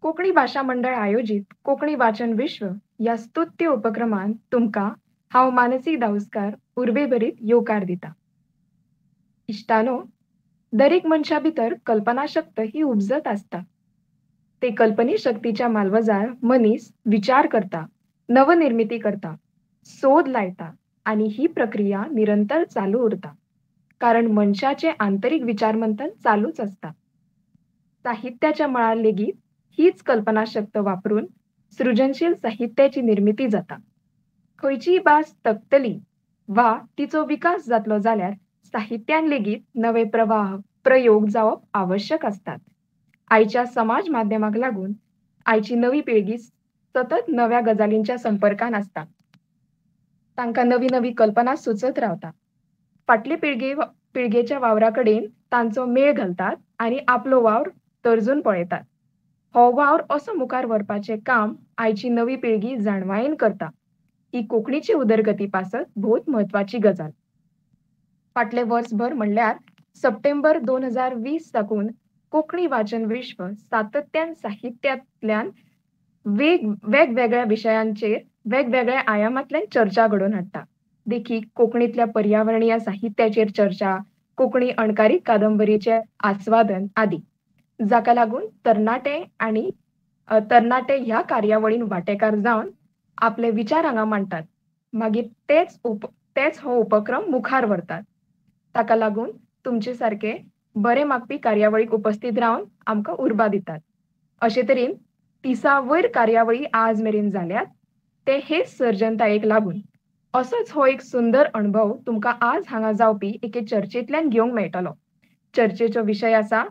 कोंकणी भाशा मंडळ आयोजीत कोंकणी वाचन विश्व ह्या स्तुत्य उपक्रमांत तुमकां हांव मानसी धाऊस्कार उर्बेभरीत येवकार दिता. इश्टानो, दरेक मनशा भितर कल्पना शक्त ही उपजत आसता. ते कल्पनी शक्तीच्या मालवजार मनीस विचार करता, नवनिर्मिती करता, सोद लायता आनी ही प्रक्रिया निरंतर चालू उरता, कारण मनशाचे आंतरीक विचारमंथन चालूच आसता. साहित्याच्या मळार लेगीत हीच कल्पना शक्त वापरून सृजनशील साहित्याची निर्मिती जाता. खंयचीय भास तगतली वा तिचो विकास जातलो जाल्यार साहित्यान लेगीत नवे प्रवाह, प्रयोग जावप आवश्यक आसतात. आयच्या समाज माध्यमाक लागून आयची नवी पिळगी सतत नव्या गजालींच्या संपर्कान आसता. तांकां नवी नवी कल्पना सुचत रावता. फाटले पिळगेच्या वावरा कडेन तांचो मेळ घालतात आनी आपलो वावर तर्जून पळयतात. हो वावर असो मुखार व्हरपाचें काम आयची नवी पिळगी जाणवायेन करता. ही कोंकणीची उदरगती पासत भोवत म्हत्वाची गजाल. फाटले वर्सभर म्हणल्यार सप्टेंबर 2020 साकून कोंकणी वाचन विश्व सातत्यान साहित्यांतल्यान वेगवेगळ्या विशयांचेर वेगवेगळ्या आयामांतल्यान चर्चा घडोवन हाडटा. देखीक कोंकणींतल्या पर्यावरणीय साहित्याचेर चर्चा, कोंकणी अणकारीत कादंबरीचे आस्वादन आदी, जाका लागून तरणाटे आनी तरणाटे ह्या कार्यावळीन वांटेकार जावन आपले विचार हांगा मांडटात. मागीर तेच हो उपक्रम मुखार व्हरतात. ताका लागून तुमचे सारके बरे मागपी कार्यावळीक उपस्थित रावन आमकां उर्बा दितात. अशे तरेन 30 वयर कार्यावळी आज मेरेन जाल्यात, ते हेच सर्जनतायेक लागून. असोच हो एक सुंदर अणभव तुमकां आज हांगा जावपी एके चर्चेंतल्यान घेवंक मेळटलो. चर्चेचो विशय आसा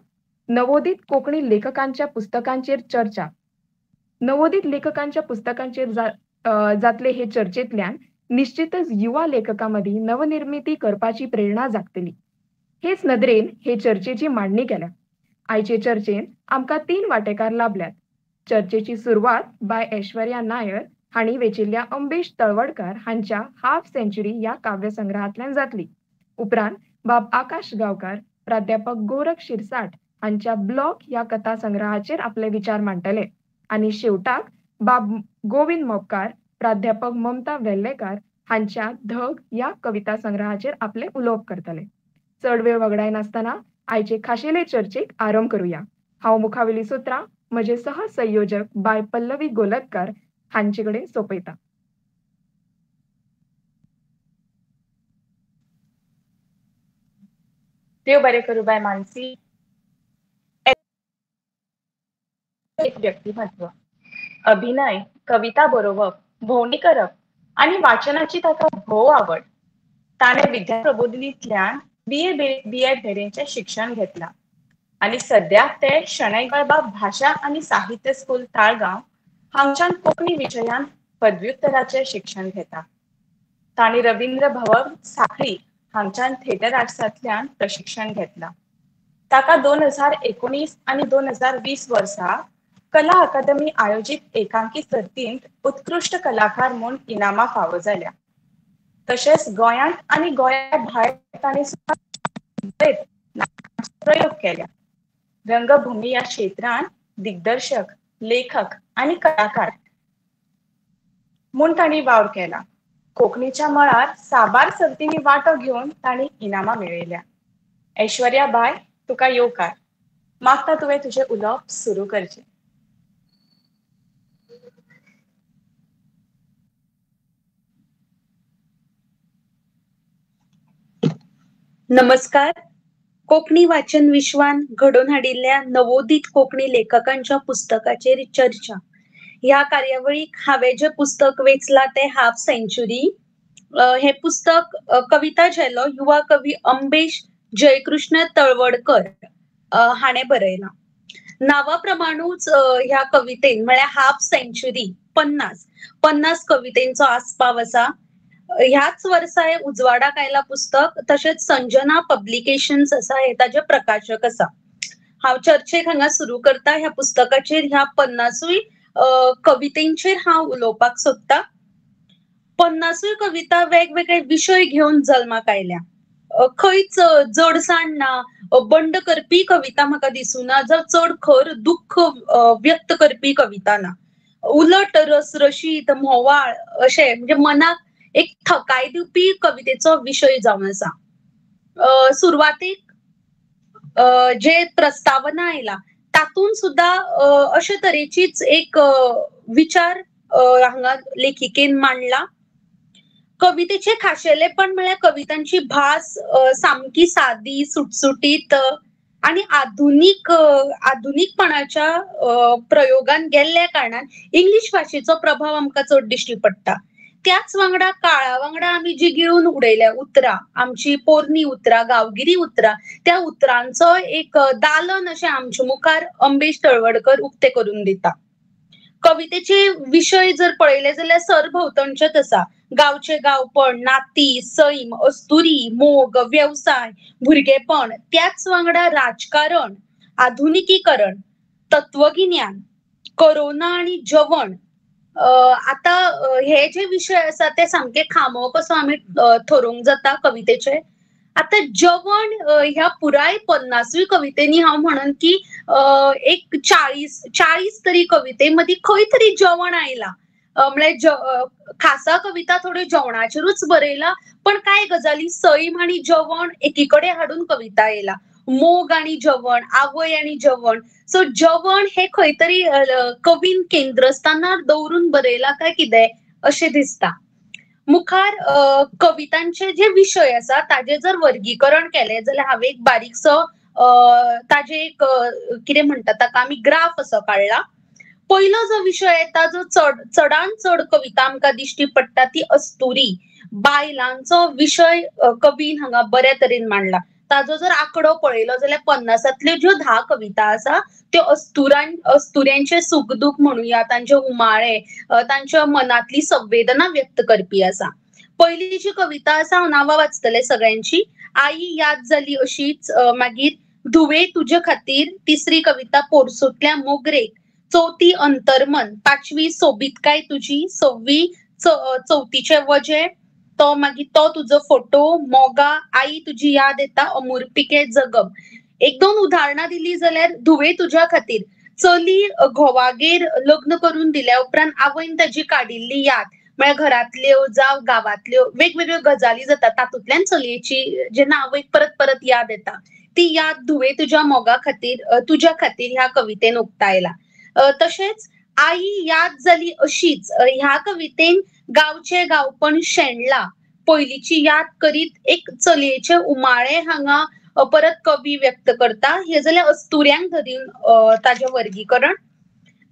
नवोदीत कोंकणी लेखकांच्या पुस्तकांचेर चर्चा. नवोदीत लेखकांच्या पुस्तकांचेर जातले हे चर्चेंतल्यान निश्चितच युवा लेखकां मदीं नवनिर्मिती करपाची प्रेरणा जागतली. हेच नदरेन हे चर्चेची मांडणी केल्या. आयचे चर्चेन आमकां 3 वांटेकार लाभल्यात. चर्चेची सुरवात बाय ऐश्वर्या नायर हांणी वेचिल्ल्या अंबेश तळवडकर हांच्या हाफ सेंच्युरी ह्या काव्यसंग्रहांतल्यान जातली. उपरांत बाब आकाश गांवकार, प्राध्यापक गोरख शिरसाट हांच्या ब्लॉक ह्या कथा संग्रहाचेर आपले विचार मांडटले आनी शेवटाक बाब गोविंद मोपकार, प्राध्यापक ममता वेल्लेकार हांच्या धग ह्या कविता संग्रहाचेर आपले उलोवप करतले. चड वेळ वगडायनासतना आयचे खाशेले चर्चेक आरंभ करुया. हांव मुखावेली सुत्रां म्हजे सहसंयोजक बाय पल्लवी गोलतकार हांचे कडेन सोंपयता. देव बरें करूं बाय मानसी. एक व्यक्तिमत्व, अभिनय, कविता बरोवप, भोंवडी करप आनी वाचनाची ताका भोव आवड. ताणें विद्या प्रबोधिनींतल्यान बीए बीएड मेरेनचें शिक्षण घेतलां आनी सद्याक ते शणै गोंयबाब भाशा आनी साहित्य स्कूल ताळगांव हांगच्यान कोंकणी विशयांत पदव्युत्तराचें शिक्षण घेता. तांणी रवींद्र भवन साखळी हांगच्यान थिएटर आर्ट्सांतल्यान प्रशिक्षण घेतलां. ताका 2019 आनी 2020 वर्सा कला अकादमी आयोजीत एकांकी सर्तींत उत्कृश्ट कलाकार म्हूण इनामां फावो जाल्या. तशेंच गोंयांत आनी गोंया भायर तांणी प्रयोग केल्या. रंगभूमी ह्या क्षेत्रांत दिग्दर्शक, लेखक आनी कलाकार म्हूण तांणी वावर केला. कोंकणीच्या मळार साबार सर्तींनी वांटो घेवन तांणी इनामां मेळयल्या. ऐश्वर्या बाय, तुका येवकार. मागता तुवें तुजें उलोवप सुरू करचें. नमस्कार. कोंकणी वाचन विश्वान घडोवन हाडिल्ल्या नवोदीत कोंकणी लेखकांच्या पुस्तकाचेर चर्चा ह्या कार्यावळीक हांवें जें पुस्तक वेंचलां तें हाफ सेंच्युरी. हें पुस्तक कविता झेलो युवा कवी अंबेश जयकृष्ण तळवडकर हाणें बरयलां. नांवा प्रमाणूच ह्या कवितेन म्हळ्यार हाफ सेंच्युरी 50 कवितेंचो आस्पाव आसा. ह्याच वर्सा हे उजवाडाक आयला पुस्तक. तशेंच संजना पब्लिकेशन्स आसा हे ताजे प्रकाशक आसा. हांव चर्चेक हांगा सुरू करता. ह्या पुस्तकाचेर, ह्या 50 कवितेंचेर हांव उलोवपाक सोदता. 50 कविता वेगवेगळे विशय घेवन जल्माक आयल्या. खंयच जडसाण ना, बंड करपी कविता म्हाका दिसुना, जावं चड खर दुख्ख व्यक्त करपी कविता ना. उलट रसरशीत, म्होवाळ अशें म्हणजे मनाक एक थकाय दिवपी कवितेचो विशय जावन आसा. सुरवातेक जे प्रस्तावना आयला तातूंत सुद्दां अशे तरेचीच एक विचार हांगा लेखिकेन मांडला. कवितेचे खाशेलेपण म्हळ्यार कवितांची भास सामकी सादी, सुटसुटीत आनी आधुनिकपणाच्या प्रयोगान गेल्ल्या कारणान इंग्लीश भाशेचो प्रभाव आमकां चड दिश्टी पडटा. त्याच वांगडा काळा वांगडा आमी जी गिळून उडयल्या उतरां, आमची पोरणी उतरां, गांवगिरी उतरां, त्या उतरांचो एक दालन अशें आमचे मुखार अंबेश तळवडकर उक्ते करून दिता. कवितेचे विशय जर पळयले जाल्यार सरभोंवतणचेच आसा. गांवचे गांवपण, नाती, सैम, अस्तुरी, मोग, वेवसाय, भुरगेपण, त्याच वांगडा राजकारण, आधुनिकीकरण, तत्वगिन्यान, कोरोना आनी जेवण. आतां हे जे विशय आसा ते सामके खांबो कसो आमी थरोवंक जाता कवितेचे. आतां जेवण ह्या पुराय 50 कवितेंनी हांव म्हणन की एक 40 तरी कविते मदीं खंय तरी जेवण आयलां. म्हळ्यार खासा कविता थोड्यो जेवणाचेरूच बरयला, पण कांय गजाली सैम आनी जेवण एकी कडेन हाडून कविता आयला. मोग आनी जेवण, आवय आनी जेवण. सो जेवण हे खंय तरी कवीन केंद्रस्थानार दवरून बरयला काय कितें अशें दिसता. मुखार कवितांचे जे विशय आसा ताजे जर वर्गीकरण केलें जाल्यार हांवें एक बारीकसो ताजे एक कितें म्हणटा ताका आमी ग्राफ असो काडला. पयलो जो विशय येता, जो चडान चड कविता आमकां दिश्टी पडटा ती अस्तुरी, बायलांचो विशय कवीन हांगा बऱ्या तरेन मांडला. ताजो जर आंकडो पळयलो जाल्यार 50 ज्यो 10 कविता आसा त्यो अस्तुऱ्यांचे सुख दुख म्हणुया, तांचे उमाळे, तांच्या मनातली संवेदना व्यक्त करपी आसा. पयली जी कविता आसा हांव नांवां वाचतलें सगळ्यांची. आई याद जाली अशीच, मागीर धुवे तुजे खातीर, तिसरी कविता पोरसुंतल्या मोगरेक, चवथी अंतर्मन, पांचवी सोबीतकाय तुजी, सव्वी चवथीचे वजें, तो मागीर तो तुजो फोटो, मोगा, आई तुजी याद येता, अमुरपिके जगप. एक दोन उदाहरणां दिली जाल्यार धुवे तुज्या खातीर, चली घोवागेर लग्न करून दिल्या उपरांत आवयन ताजी काडिल्ली याद, म्हळ्यार घरांतल्यो जावं गांवांतल्यो वेगवेगळ्यो गजाली जाता तातूंतल्यान चलयेची जेन्ना आवयक परत परत याद येता ती याद धुवे तुज्या मोगा खातीर, तुज्या खातीर ह्या कवितेन उक्तायला. तशेंच आई याद जाली अशीच ह्या कवितेन गांवचे गांवपण शेणला, पयलींची याद करीत एक चलयेचे उमाळे हांगा परत कवी व्यक्त करता. हे जाल्यार अस्तुऱ्यांक धरून ताजें वर्गीकरण.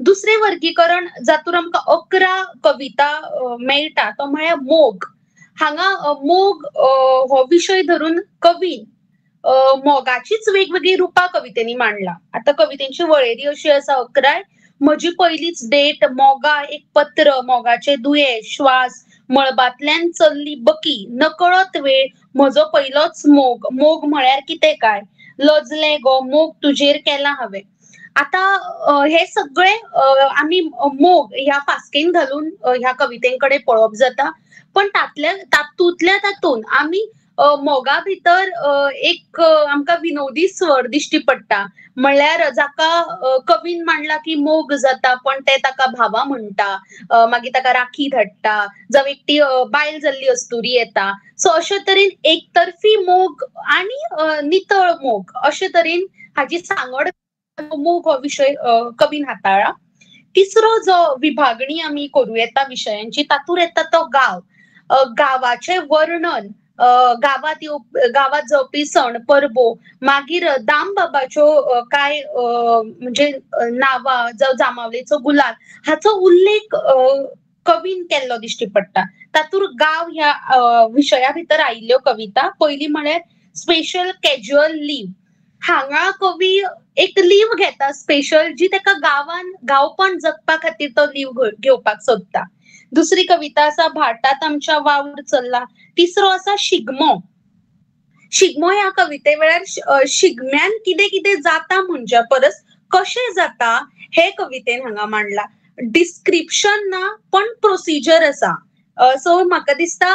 दुसरें वर्गीकरण जातूंत आमकां 11 कविता मेळटा तो म्हळ्यार मोग. हांगा मोग हो विशय धरून कवीन मोगाचीच वेगवेगळी रुपां कवितेंनी मांडला. आतां कवितेंची वळेरी अशी आसा 11. म्हजी पयलीच डेट, मोगा एक पत्र, मोगाचे दुयें, श्वास, मळबांतल्यान चल्ली बकी, नकळत वेळ, म्हजो पयलोच मोग, मोग म्हळ्यार कितें काय, लजलें गो, मोग तुजेर केला हांवें. आतां हे सगळे आमी मोग ह्या फास्केन घालून ह्या कवितें कडेन पळोवप जाता, पण तातूंतल्या तातूंत आमी मोगा भितर एक आमकां विनोदी स्वर दिश्टी पडटा. म्हळ्यार जाका कवीन मांडला की मोग जाता पण ते ताका भावा म्हणटा, मागीर ताका राखी धाडटा, जावं एकटी बायल जाल्ली अस्तुरी येता. सो अशे तरेन एकतर्फी मोग आनी नितळ मोग अशे तरेन हाजी सांगड मोग हो विशय कवीन हाताळ्ळा. तिसरो जो विभागणी आमी करूं येता विशयांची तातूंत येता तो गांव. गांवाचें वर्णन, गांवांत गांवांत जावपी सण परबो, मागीर दामबाबाच्यो कांय म्हणजे नांवां जावं जांबावलेचो गुलाल हाचो उल्लेख कवीन केल्लो दिश्टी पडटा. तातूंत गांव ह्या विशया भितर आयिल्ल्यो कविता. पयली म्हळ्यार स्पेशल कॅज्युअल लीव. हांगा कवी एक लीव घेता स्पेशल, जी ताका गांवान गांवपण जगपा खातीर तो लीव घेवपाक सोदता. दुसरी कविता आसा भाटांत आमच्या वावर चल्ला. तिसरो आसा शिगमो. शिगमो ह्या कविते वेळार शिगम्यान कितें कितें जाता म्हणच्या परस कशें जाता हे कवितेन हांगा मांडला. डिस्क्रिप्शन ना पण प्रोसिजर आसा. सो म्हाका दिसता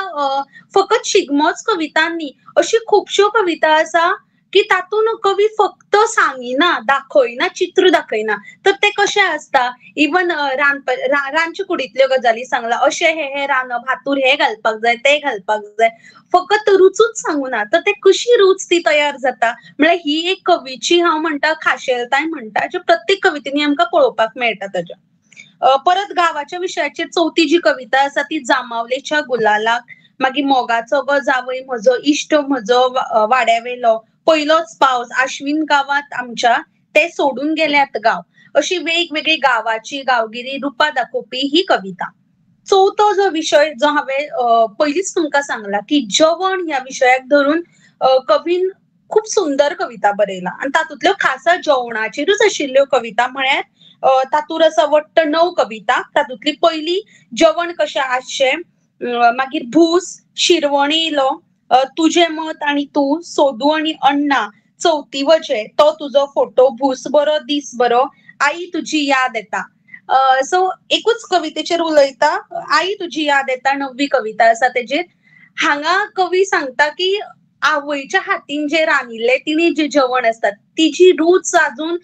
फकत शिगमोच कविता न्ही, अशी खुबश्यो कविता आसा की तातूंत कवी फक्त सांगिना, दाखयना, चित्र दाखयना, तर ते कशें आसता. इवन रांदचे कुडींतल्यो गजाली सांगला, अशें हे हे रांदप, हातूर हे घालपाक जाय, ते घालपाक जाय, फकत रुचूच सांगूना, तर ते कशी रूच ती तयार जाता. म्हळ्यार ही एक कवीची हांव म्हणटा खाशेलताय म्हणटा, जे प्रत्येक कवितेनी आमकां पळोवपाक मेळटा ताज्या. परत गांवाच्या विशयाचेर चवथी जी कविता आसा ती जांबावलेच्या गुलालाक, मागीर मोगाचो गो जावय म्हजो, इश्ट म्हजो वाड्यावेलो, पयलोच पावस, आश्विन गांवांत आमच्या, ते सोडून गेल्यात गांव, अशी वेगवेगळी गांवाची गांवगिरी रुपां दाखोवपी ही कविता. चवथो जो विशय जो हांवें पयलींच तुमकां सांगला की जेवण ह्या विशयाक धरून कवीन खूब सुंदर कविता बरयला आनी तातूंतल्यो खासा जेवणाचेरूच आशिल्ल्यो कविता म्हळ्यार तातूंत आसा वट्ट 9 कविता. तातूंतली पयली जेवण कशें आसचें, मागीर भूस, शिरवण येयलो, तुजें मत आनी तूं, सोदू आनी अण्णा, चवथी वजे, तो तुजो फोटो, भूस बरो दीस बरो, आई तुजी याद येता. सो एकूच कवितेचेर उलयता, आई तुजी याद येता 9वी कविता आसा तेजेर. हांगा कवी सांगता की आवयच्या हातीन जे रांदिल्लें तिणे जे जेवण आसता तिची रूच आजून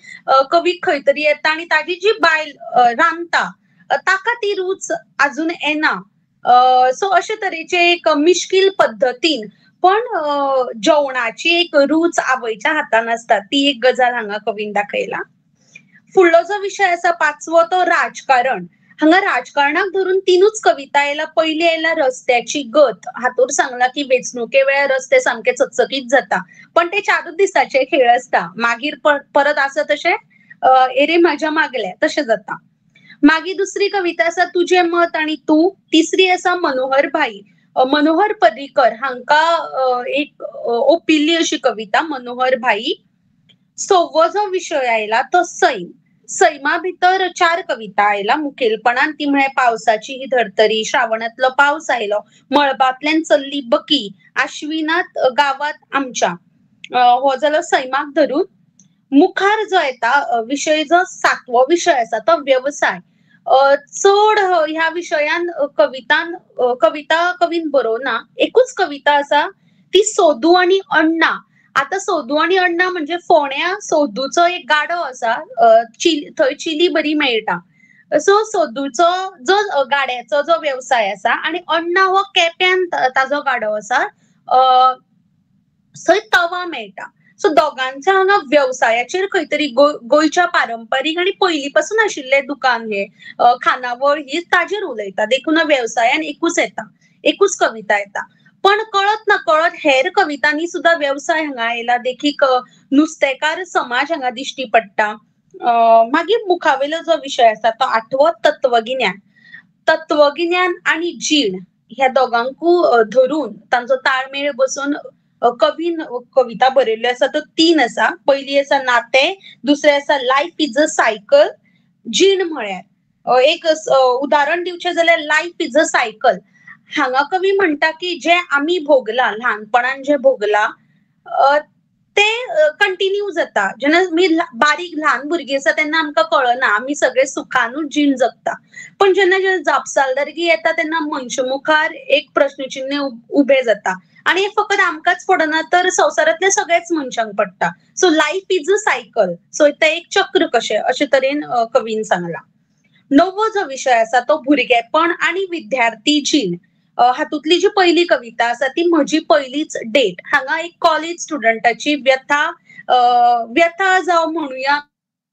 कवीक खंय तरी येता आनी ताजी जी बायल रांदता ताका ती रूच आजून येना. सो अशे तरेचे एक मिश्कील पद्दतीन पण जेवणाची एक रूच आवयच्या हातान आसता ती एक गजाल हांगा कवीन दाखयला. फुडलो जो विशय आसा 5वो तो राजकारण. हांगा राजकारणाक धरून 3 कविता आयला. पयली आयला रस्त्याची गत, हातूर सांगला की वेंचणुके वेळार रस्ते सामके चकचकीत जाता, पण ते 4 दिसाचे खेळ आसता, मागीर परत आसा तशें एरे म्हाज्या मागल्या तशें जाता. मागीर दुसरी कविता आसा तुजें मत आनी तूं, तिसरी आसा मनोहर भाई, मनोहर पर्रीकर हांकां एक ओपिल्ली अशी कविता मनोहर भाई. 6वो जो विशय आयला तो सैम. सैमा भितर 4 कविता आयला मुखेलपणान, ती म्हळ्यार पावसाची ही धर्तरी, श्रावणांतलो पावस आयलो, मळबांतल्यान चल्ली बकी, आश्विनात गांवांत आमच्या. हो जालो सैमाक धरून. मुखार जो येता विशय जो 7वो विशय आसा तो वेवसाय. चड ह्या विशयान कवितान कविता कवीन बरोवना, एकूच कविता आसा ती सोदू आनी अण्णा. आता सोदू आनी अण्णा म्हणजे फोण्या सोदूचो एक गाडो आसा, थंय चिली बरी मेळटा. सो सोदूचो जो गाड्याचो जो वेवसाय आसा आनी अण्णा हो केप्यान ताजो गाडो आसा, थंय तवा मेळटा. सो दोगांच्या हांगा वेवसायाचेर खंय तरी गोंयच्या पारंपारीक आनी पयलीं पासून आशिल्लें दुकान हे खानावळ ही ताजेर उलयता, देखून वेवसायान एकूच येता, एकूच कविता येता. पण कळत ना कळत हेर कवितांनी सुद्धा वेवसाय हांगा आयला. देखीक नुस्तेकार समाज हांगा दिश्टी पडटा. मागीर मुखावेलो जो विशय आसा तो 8वो तत्वगिन्यान. तत्वगिन्यान आनी जीण ह्या दोगांकू धरून तांचो ताळमेळ बसून कवीन कविता बरयल्ल्यो आसा. तो 3 आसा. पयली आसा नाते, दुसरें आसा लायफ is a cycle. जीण म्हळ्यार एक उदाहरण दिवचें जाल्यार लायफ is a cycle हांगा कवी म्हणटा की जे आमी भोगला, ल्हानपणान जे भोगला ते कंटिन्यू जाता. जेन्ना आमी बारीक ल्हान भुरगीं आसा तेन्ना आमकां कळना, आमी सगळे सुखानूच जीण जगता, पण जेन्ना जेन्ना जापसालदारकी येता तेन्ना मनशा मुखार एक प्रश्नचिन्ह उबें जाता आनी हे फकत आमकांच पडना तर संवसारांतल्या सगळ्याच मनशांक पडटा. So life is a cycle, so तें एक चक्र कशें अशे तरेन कवीन सांगला. 9वो जो विशय आसा तो भुरगेपण आनी विद्यार्थी जीण. हातूंतली जी पयली कविता आसा ती म्हजी पयलीच डेट. हांगा एक कॉलेज स्टुडंटाची व्यथा, व्यथा जावं म्हणुया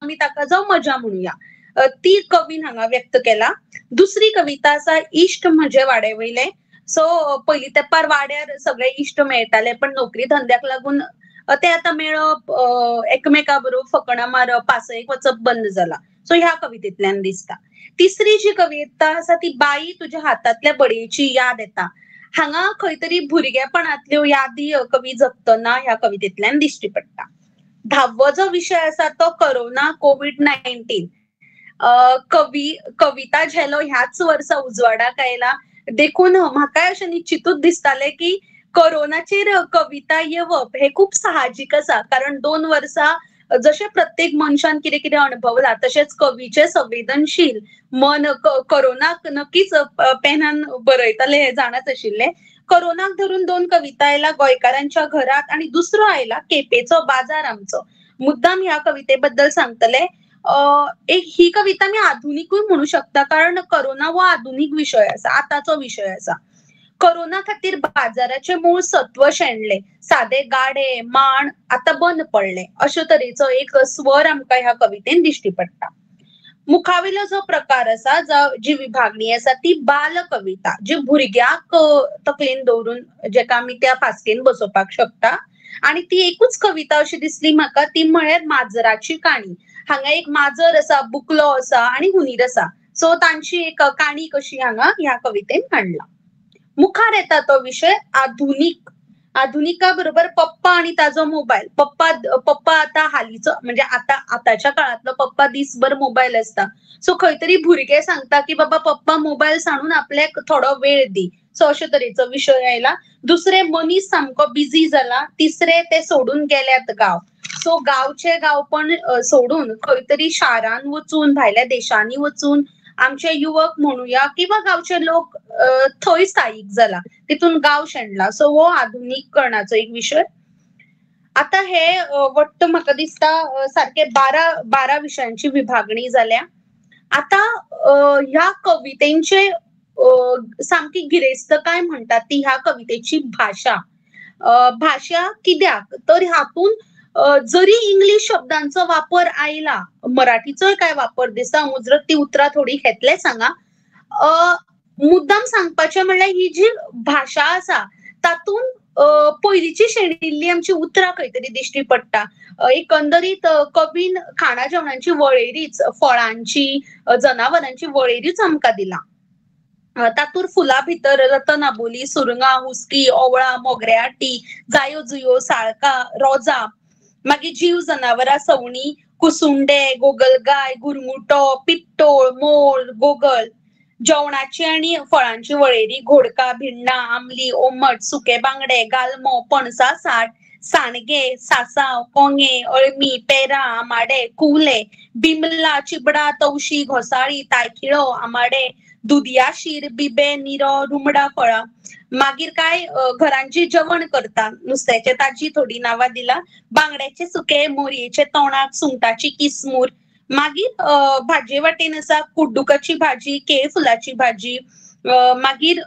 आमी ताका, जावं मजा म्हणुया, ती कवीन हांगा व्यक्त केला. दुसरी कविता आसा इश्ट म्हजे वाड्या वयले. सो पयलीं तेंपार वाड्यार सगळे इश्ट मेळटाले, पण नोकरी धंद्याक लागून ते आतां मेळप, एकमेका बरोबर फकणां मारप, पासयेक वचप बंद जाला. सो ह्या कवितेंतल्यान दिसता. तिसरी जी कविता आसा ती बाई तुज्या हातांतल्या बडयेची याद येता. हांगा खंय तरी भुरगेपणांतल्यो यादी कवी जगतना ह्या कवितेंतल्यान दिश्टी पडटा. 10वो जो विशय आसा तो कोरोना कोवीड-19. कविता झेलो ह्याच वर्सा उजवाडाक आयला, देखून म्हाकाय अशें निश्चितूच दिसतालें की कोरोनाचेर कविता येवप हे खूब साहजीक आसा, कारण 2 वर्सां जशें प्रत्येक मनशान कितें कितें अणभवला तशेंच कवीचे संवेदनशील मन कोरोनाक नक्कीच पेनान बरयतले हे जाणाच आशिल्ले. कोरोनाक धरून 2 कविता आयला, गोंयकारांच्या घरात आनी दुसरो आयला केपेचो बाजार आमचो. मुद्दाम ह्या कविते बद्दल सांगतले. एक ही कविता मी आधुनिकूय म्हणू शकता, कारण कोरोना हो आधुनिक विशय आसा, आतांचो विशय आसा. कोरोना खातीर बाजाराचे मूळ सत्व शेणले, सादे गाडे माण आतां बंद पडले, अशे तरेचो एक स्वर आमकां ह्या कवितेन दिश्टी पडटा. मुखावेलो जो प्रकार आसा, जी विभागणी आसा ती बाल कविता, जी भुरग्याक तकलेन दवरून जेका आमी त्या फास्केन बसोवपाक शकता. आनी ती एकूच कविता अशी दिसली म्हाका, ती म्हळ्यार माजराची काणी. हांगा एक माजर आसा, बुकलो आसा आनी हुनीर आसा. सो तांची एक काणी कशी हांगा ह्या कवितेन हाडला. मुखार येता तो विशय आधुनीक. आधुनिका बरोबर पप्पा आनी ताजो मोबायल. पप्पा पप्पा आतां हालींचो म्हणजे आतां आतांच्या काळांतलो पप्पा दीसभर मोबायल आसता. सो खंय तरी भुरगे सांगता की बाबा पप्पा मोबायल सांडून आपल्याक थोडो वेळ दी. सो अशे तरेचो विशय आयला. दुसरे मनीस सामको बिजी जाला. तिसरे ते सोडून गेल्यात गांव. सो गांवचे गांवपण सोडून खंय तरी शारान वचून भायल्या देशांनी वचून आमचे युवक म्हणुया किंवा गांवचे लोक थंय स्थायीक जाला, तितून गांव शेणला. सो हो आधुनिकरणाचो एक विशय. आता हे वट्ट म्हाका दिसता सारके 12 विशयांची विभागणी जाल्या. आता ह्या कवितेंचे सामकी गिरेस्तकाय म्हणटात ती ह्या कवितेची भाशा. भाशा कित्याक तर हातून जरी इंग्लीश शब्दांचो वापर आयला, मराठीचोय काय वापर दिसता, मुजरत ती उतरां थोडी घेतलेच हांगा. मुद्दाम सांगपाचें म्हणल्यार ही जी भाशा आसा तातूंत पयलींची शेणिल्ली आमची उतरां खंय तरी दिश्टी पडटा. एकंदरीत कवीन खाणा जेवणांची वळेरीच, फळांची, जनावरांची वळेरीच आमकां दिला. तातूंत फुलां भितर रतन आबोली, सुरंगां, हुस्की, ओवळां, मोगऱ्याटी, जायो जुयो, साळकां, रोजां, मागीर जीव जनावरां, सवणीं, कुसुंडे, गोगलगाय, गुरमुटो, पिट्टोळ, मोळ, गोगल. जेवणाची आनी फळांची वळेरी घोडका, भिण्णां, आमली, ओमट, सुके बांगडे, गालमो, पणसा साठ, सांडगे, सासाव, कोंगे, अळमी, पेरां, आमाडे, कुवले, बिमला, चिबडा, तवशी, घोसाळी, तायखिळो, आमाडे, दुदया शीर, बिबे, निरो, रुमडा फळां. मागीर काय घरांची जेवण करता नुस्त्याचे ताजी थोडी नांवां दिला, बांगड्याचे सुके, मोरयेचे तोणाक, सुंगटाची किसमूर. मागीर भाजये वाटेन आसा कुड्डुकाची भाजी, केळ फुलाची भाजी, मागीर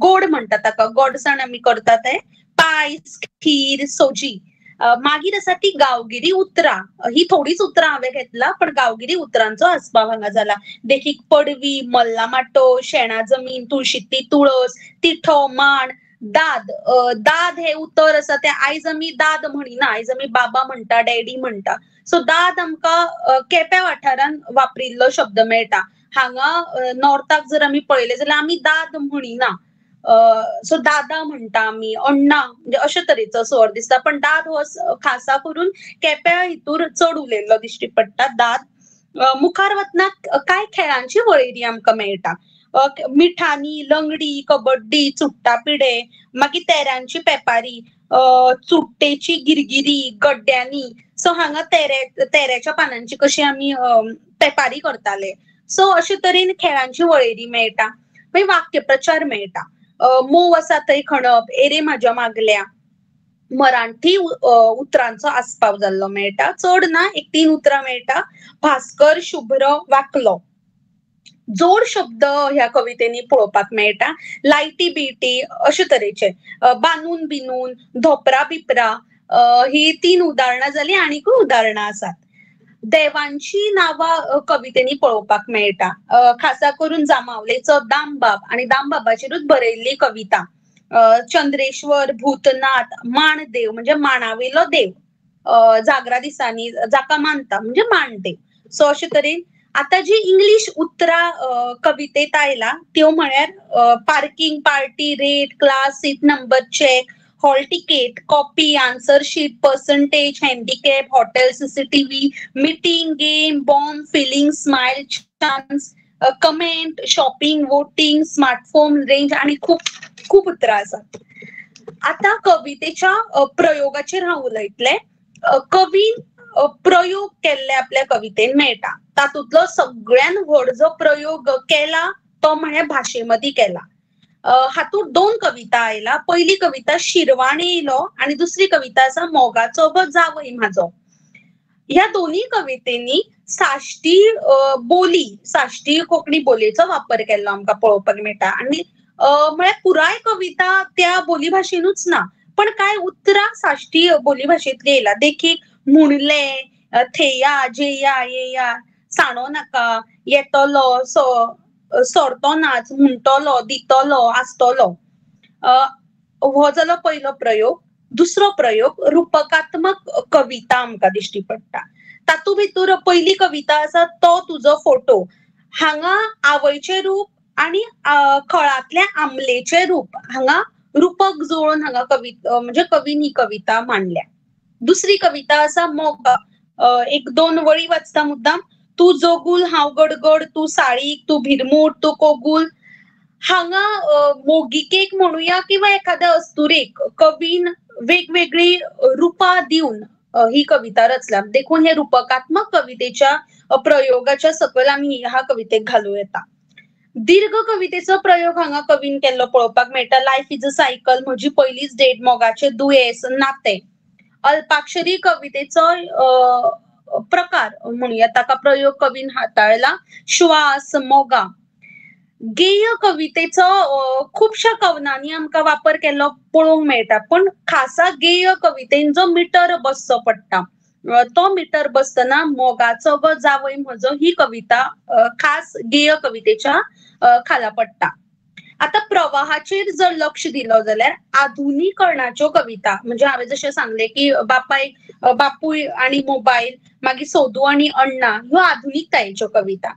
गोड म्हणटा ताका, गोडसाण आमी करता ते, पायस, खीर, सोजी. मागीर आसा ती गांवगिरी उतरां. ही थोडीच उतरां हांवें घेतला, पण गांवगिरी उतरांचो आस्पाव हांगा जाला. देखीक पडवी, मल्लामाटो, शेणा जमीन, तुळशींतली तुळस, तिठो, माण, दाद. दाद हे उतर आसा तें आयज आमी दाद म्हणिना, आयज आमी बाबा म्हणटा, डॅडी म्हणटा. सो दाद आमकां केप्या वाठारान वापरिल्लो शब्द मेळटा. हांगा नॉर्थाक जर आमी पळयलें जाल्यार आमी दाद म्हणिना, सो दादा म्हणटा आमी, अण्णा, म्हणजे अशे तरेचो स्वर दिसता. पण दाद हो खासा करून केप्या हितूर चड उलयल्लो दिश्टी पडटा दाद. मुखार वतना कांय खेळांची वळेरी आमकां मेळटा. मिठानी, लंगडी, कबड्डी, चुट्टा पिडे, मागीर तेरांची पेपारी, चुट्टेची गिरगिरी, गड्ड्यांनी. सो हांगा तेऱ्याच्या पानांची कशी आमी पेपारी करताले. सो अशे तरेन खेळांची वळेरी मेळटा. मागीर वाक्यप्रचार मेळटा. मोव आसा थंय खणप, एरे म्हाज्या मागल्या. मराठी उतरांचो आस्पाव जाल्लो मेळटा, चड ना, एक 3 उतरां मेळटा. भास्कर, शुभ्र, वाकलो. जोड शब्द ह्या कवितेंनी पळोवपाक मेळटा. लायटी बिटी अशे तरेचे, बानून बिनून, धोपरा बिपरा, ही 3 उदाहरणां जाली. आनीकूय उदाहरणां आसात. देवांची नांवां कवितेंनी पळोवपाक मेळटा. खासा करून जांबावलेचो दामबाब आनी दामबाबाचेरूच बरयल्ली कविता. चंद्रेश्वर, भूतनाथ, माणदेव म्हणजे माणावेलो देव, जागरा दिसांनी जाका मानता म्हणजे माणदेव. सो अशे तरेन आतां जी इंग्लीश उतरां कवितेंत आयला त्यो म्हळ्यार parking, party, rate, class, seat number, cheque, hall ticket, copy, answer sheet, percentage, handicap, hotel, CCTV, meeting, game, bomb, feeling, smile, chance, comment, shopping, voting, smartphone, range आनी खूब खूब उतरां आसात. आतां कवितेच्या प्रयोगाचेर हांव उलयतलें. कवीन प्रयोग केल्ले आपल्या कवितेन मेळटा. तातूंतलो सगळ्यान व्हड जो प्रयोग केला तो म्हळ्यार भाशे मदीं केला. हातूंत 2 कविता आयला. पयली कविता शिरवाण येयलो आनी दुसरी कविता आसा मोगाचो गो जावय म्हाजो. ह्या दोनूय कवितेंनी साश्टी बोली, साश्टी कोंकणी बोलयेचो वापर केल्लो आमकां पळोवपाक मेळटा. आनी म्हळ्यार पुराय कविता त्या बोली भाशेनूच ना, पण कांय उतरां साश्टी बोली भाशेंतली येयला. देखीक म्हणले, थेया, जेया, येया, साणो नाका, येतलो, सोरतो नाच, म्हणटलो, दितलो, आसतलो. हो जालो पयलो प्रयोग. दुसरो प्रयोग रुपकात्मक कविता आमकां दिश्टी पडटा. तातूंत भितर पयली कविता आसा तो तुजो फोटो. हांगा आवयचें रूप आनी खळांतल्या आमलेचें रूप हांगा रूपक जोडून हांगा कविता म्हणजे कवीन ही कविता मांडल्या. दुसरी कविता आसा मोगा. 1-2 वळी वाचता मुद्दाम. तूं जोगूल हांव गडगड, तूं साळीक, तूं भिरमूट, तूं कोगूल. हांगा मोगिकेक म्हणुया किंवा एखाद्या अस्तुरेक कवीन वेगवेगळी रुपां दिवन ही कविता रचल्या. देखून हे रुपकात्मक कवितेच्या प्रयोगाच्या सकयल आमी ह्या कवितेक घालूं येता. दीर्घ कवितेचो प्रयोग हांगा कवीन केल्लो पळोवपाक मेळटा. लायफ is a cycle, म्हजी पयलीच डेट, मोगाचें दुयेंस, नातें. अल्पाक्षरी कवितेचो प्रकार म्हणुया ताका प्रयोग कवीन हाताळला. श्वास, मोगा. गेय कवितेचो खुबश्या कवनांनी आमकां वापर केल्लो पळोवंक मेळटा, पण खासा गेय कवितेन जो मिटर बसचो पडटा तो मिटर बसतना मोगाचो गो जावय म्हजो ही कविता खास गेय कवितेच्या खाला पडटा. आता प्रवाहाचेर जर लक्ष दिलो जाल्यार आधुनिकरणाच्यो कविता म्हणजे हांवें जशें सांगलें की बापाय बापूय आनी मोबायल, मागीर सोदू आनी अण्णा, ह्यो आधुनिकतायेच्यो कविता.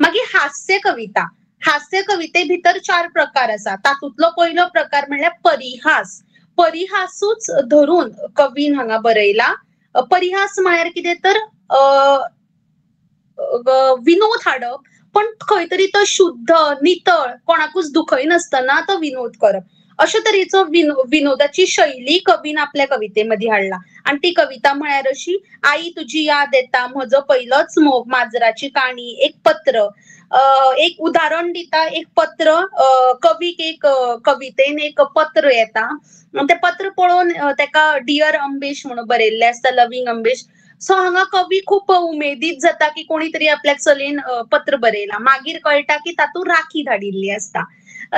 मागीर हास्य कविता. हास्य कविते भितर 4 प्रकार आसा. तातूंतलो पयलो प्रकार म्हणल्यार परिहास. परिहासूच धरून कवीन हांगा बरयला. परिहास म्हळ्यार कितें तर विनोद हाडप, पण खंय तरी तो शुद्ध नितळ कोणाकूच दुखयनासतना तो विनोद करप, अशे तरेचो विनोदाची शैली कवीन आपल्या कवितेमध्ये हाडला. आनी ती कविता म्हळ्यार अशी आई तुजी याद येता, म्हजो पयलोच मोग, माजराची काणी, एक पत्र. एक उदाहरण दिता, एक पत्र कवीक एक कवितेन एक पत्र येता, तें पत्र पळोवन तेका डियर अंबेश म्हणून बरयल्लें आसता, लवींग अंबेश. सो हांगा कवी खूब उमेदीत जाता की कोणी तरी आपल्याक चलयेन पत्र बरयलां. मागीर कळटा की तातूंत राखी धाडिल्ली आसता.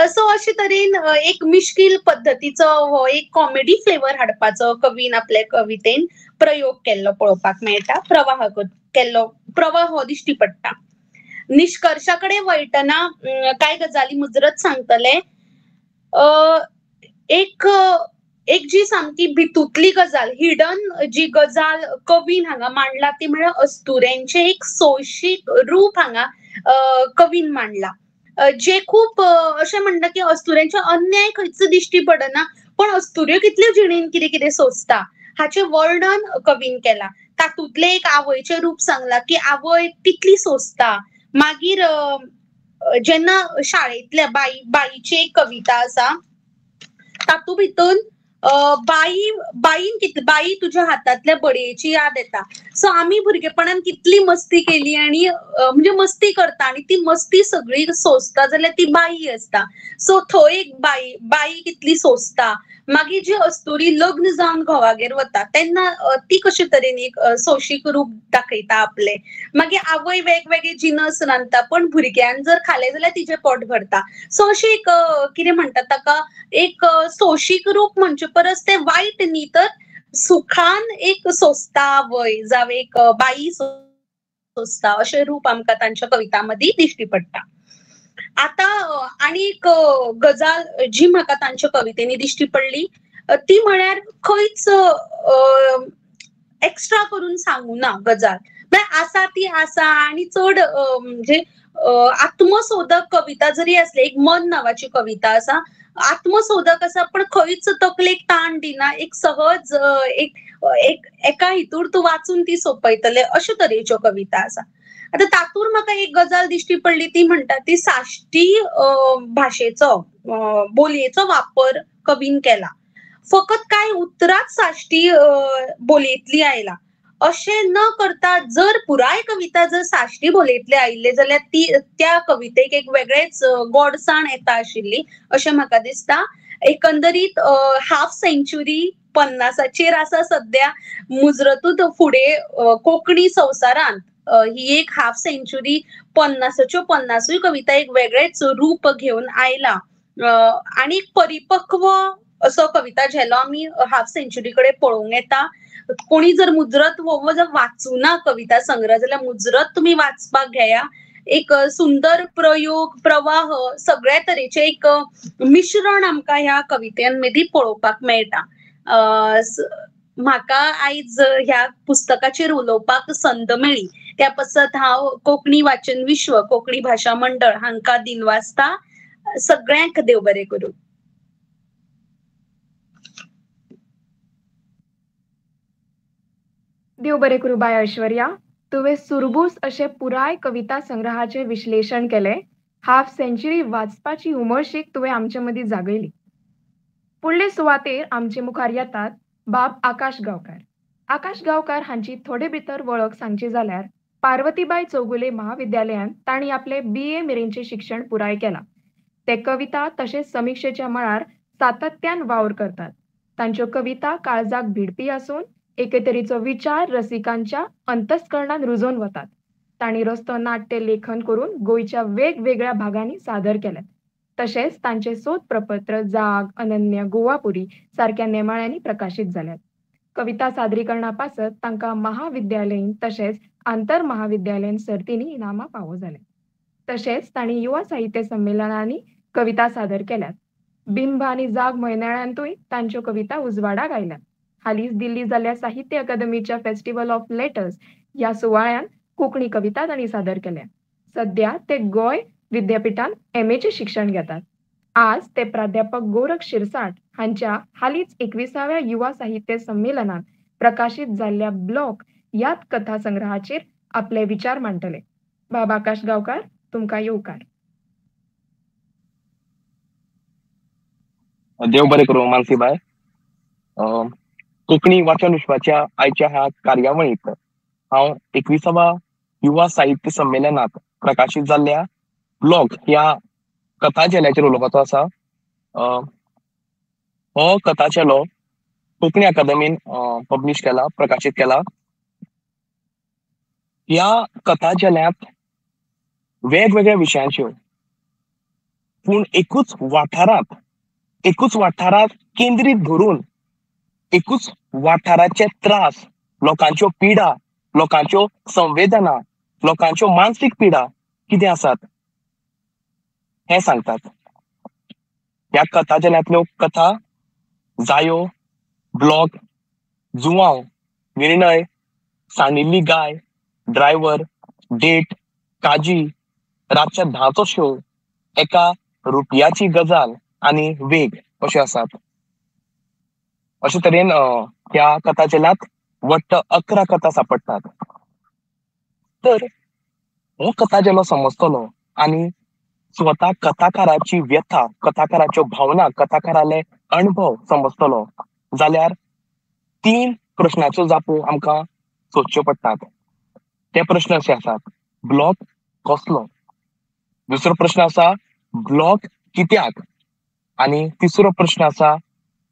सो अशे तरेन एक मिश्कील पद्दतीचो हो एक कॉमेडी फ्लेवर हाडपाचो कवीन आपल्या कवितेन प्रयोग केल्लो पळोवपाक मेळटा. प्रवाह केल्लो प्रवाह हो दिश्टी पडटा. निष्कर्षा कडेन वळटना कांय गजाली मुजरत सांगतले. एक एक जी सामकी भितूतली गजाल, हिडन जी गजाल कवीन हांगा मांडला ती म्हळ्यार अस्तुऱ्यांचें एक सोशीक रूप हांगा कवीन मांडला, जे खूब अशें म्हणटा की अस्तुऱ्यांचे अन्याय खंयच दिश्टी पडना, पण अस्तुऱ्यो कितल्यो जिणेन कितें कितें सोंसता हाचें वर्णन कवीन केलां. तातूंतलें एक आवयचें रूप सांगलां की आवय कितली सोंसता. मागीर जेन्ना शाळेंतल्या बाईची एक कविता आसा, तातूंत भितर बाई बाईन कितली बाई तुझ्या हातांतल्या बडयेची याद येता. सो आमी भुरगेपणान कितली मस्ती केली आनी म्हणजे मस्ती करता आनी ती मस्ती सगळी सोंसता जाल्यार ती बाई आसता. सो थंय एक बाई बाई कितली सोंसता. मागीर जी अस्तुरी लग्न जावन घोवागेर वता तेन्ना ती कशे तरेन एक सोशीक रूप दाखयता आपलें. मागीर आवय वेगवेगळे जिनस रांदता पण भुरग्यान जर खालें जाल्यार तिजें पोट भरता. सो अशी एक कितें म्हणटात ताका एक सोशीक रूप म्हणचे परस तें वायट न्ही तर सुखान एक सोंसता आवय जावं एक बाई सोंसता अशें रूप आमकां तांच्या कविता मदीं दिश्टी पडटा. आतां आनी एक गजाल जी म्हाका तांच्या कवितेंनी दिश्टी पडली ती म्हळ्यार खंयच एक्स्ट्रा करून सांगूना गजाल, म्हळ्यार आसा ती आसा आनी चड म्हणजे आत्मसोदक कविता जरी आसली, एक मन नांवाची कविता आसा, आत्मसोदक आसा पण खंयच तकलेक ताण दिना, एक सहज एक एक एका हितूर तूं वाचून ती सोंपयतले अशे तरेच्यो कविता आसा. आतां तातूंत म्हाका एक गजाल दिश्टी पडली ती म्हणटा ती साश्टी भाशेचो बोलयेचो वापर कवीन केला. फकत कांय उतरांच साश्टी बोलयेंतली आयला. अशें न करता जर पुराय कविता जर साश्टी बोलयेंतले आयिल्ले जाल्यार ती त्या कवितेक एक वेगळेच गोडसाण येता आशिल्ली अशें म्हाका दिसता. एकंदरीत हाफ सेंच्युरी 50चेर आसा सद्या. मुजरतूच फुडें कोंकणी संवसारांत ही एक हाफ सेंच्युरी 50च्यो 50 कविता एक वेगळेच रूप घेवन आयला आनी परिपक्व असो कविता झेलो आमी हाफ सेंच्युरी कडेन पळोवंक येता. कोणी जर मुजरत हो जर वाचूना कविता संग्रह जाल्यार मुजरत तुमी वाचपाक घेया. एक सुंदर प्रयोग, प्रवाह, सगळ्या तरेचे एक मिश्रण आमकां ह्या कवितें पळोवपाक मेळटा. म्हाका आयज ह्या पुस्तकाचेर उलोवपाक संद मेळ्ळी त्या पासत हांव कोंकणी वाचन विश्व, कोंकणी भाशा मंडळ हांकां दिनवासता. सगळ्यांक देव बरें करूं. देव बरें करूं बाय ऐश्वर्या. तुवें सुरबूस अशें पुराय कविता संग्रहाचें विश्लेशण केलें. हाफ सेंच्युरी वाचपाची उमळशीक तुवें आमचे मदीं जागयली. फुडले सुवातेर आमचे मुखार येतात बाब आकाश गांवकार. आकाश गांवकार हांची थोडे भितर वळख सांगची जाल्यार पार्वतीबाय चौगुले महाविद्यालयांत तांणी आपले BA मेरेनचें शिक्षण पुराय केलां. ते कविता तशेंच समिक्षेच्या मळार सातत्यान वावर करतात. तांच्यो कविता काळजाक भिडपी आसून एके तरेचो विचार रसिकांच्या अंतस्करणान रुजोवन वतात. तांणी रस्तो नाट्य लेखन करून गोंयच्या वेगवेगळ्या भागांनी सादर केल्यात. तशेंच तांचे सोद प्रपत्र जाग, अनन्य, गोवापुरी सारक्या नेमाळ्यांनी प्रकाशीत जाल्यात. कविता सादरीकरणा पासत तांकां महाविद्यालयीन तशेंच आंतर महाविद्यालयीन सर्तींनी इनामां फावो जाले. तशेंच तांणी युवा साहित्य संमेलनांनी कविता सादर केल्यात. बिंब आनी जाग म्हयन्याळ्यांतूय तांच्यो कविता उजवाडाक आयल्यात. हालींच दिल्ली जाल्ल्या साहित्य अकादमीच्या फेस्टिवल ऑफ लेटर्स ह्या सुवाळ्यांत कोंकणी कविता तांणी सादर केल्या. सद्या ते गोंय विद्यापिठांत MA शिक्षण घेतात. आज ते प्राध्यापक गोरख शिरसाट हांच्या हालींच 21व्या युवा साहित्य संमेलनात प्रकाशीत जाल्ल्या ब्लॉक ह्याच कथा संग्रहाचेर आपले विचार मांडटले. बाब आकाश गांवकार, तुमकां येवकार. देव बरें करूं मानसीबाय. कोंकणी वाचन विश्वाच्या आयच्या ह्या कार्यावळींत हांव 21व्या युवा साहित्य संमेलनात प्रकाशीत जाल्ल्या ब्लॉक ह्या कथा झेल्याचेर उलोवपाचो आसा. हो कथा झेलो कोंकणी अकादमीन पब्लिश केला, प्रकाशीत केला. ह्या कथा झेल्यांत वेगवेगळ्या विशयांच्यो पूण एकूच वाठारांत केंद्रीत धरून एकूच वाठाराचे त्रास, लोकांच्यो पिडा, लोकांच्यो संवेदना, लोकांच्यो मानसीक पिडा कितें आसात हें सांगतात. ह्या कथा झेल्यांतल्यो कथा जायो, ब्लॉक, जुवांव, निर्णय, सांडिल्ली गाय, ड्रायव्हर, डेट, काजी, रातच्या 10चो शो, एका रुपयाची गजाल आनी वेग अश्यो आसात. अशे तरेन ह्या कथा झेल्यांत वट्ट 11 कथा सापडटात. तर हो कथा झेलो समजतलो आनी स्वता कथाकाराची व्यथा, कथाकाराच्यो भावना, कथाकाराले अणभव समजतलो जाल्यार 3 प्रश्नाच्यो जापो आमकां सोदच्यो पडटात. ते प्रश्न अशे आसात: ब्लॉक कसलो? दुसरो प्रश्न आसा, ब्लॉक कित्याक? आनी तिसरो प्रश्न आसा,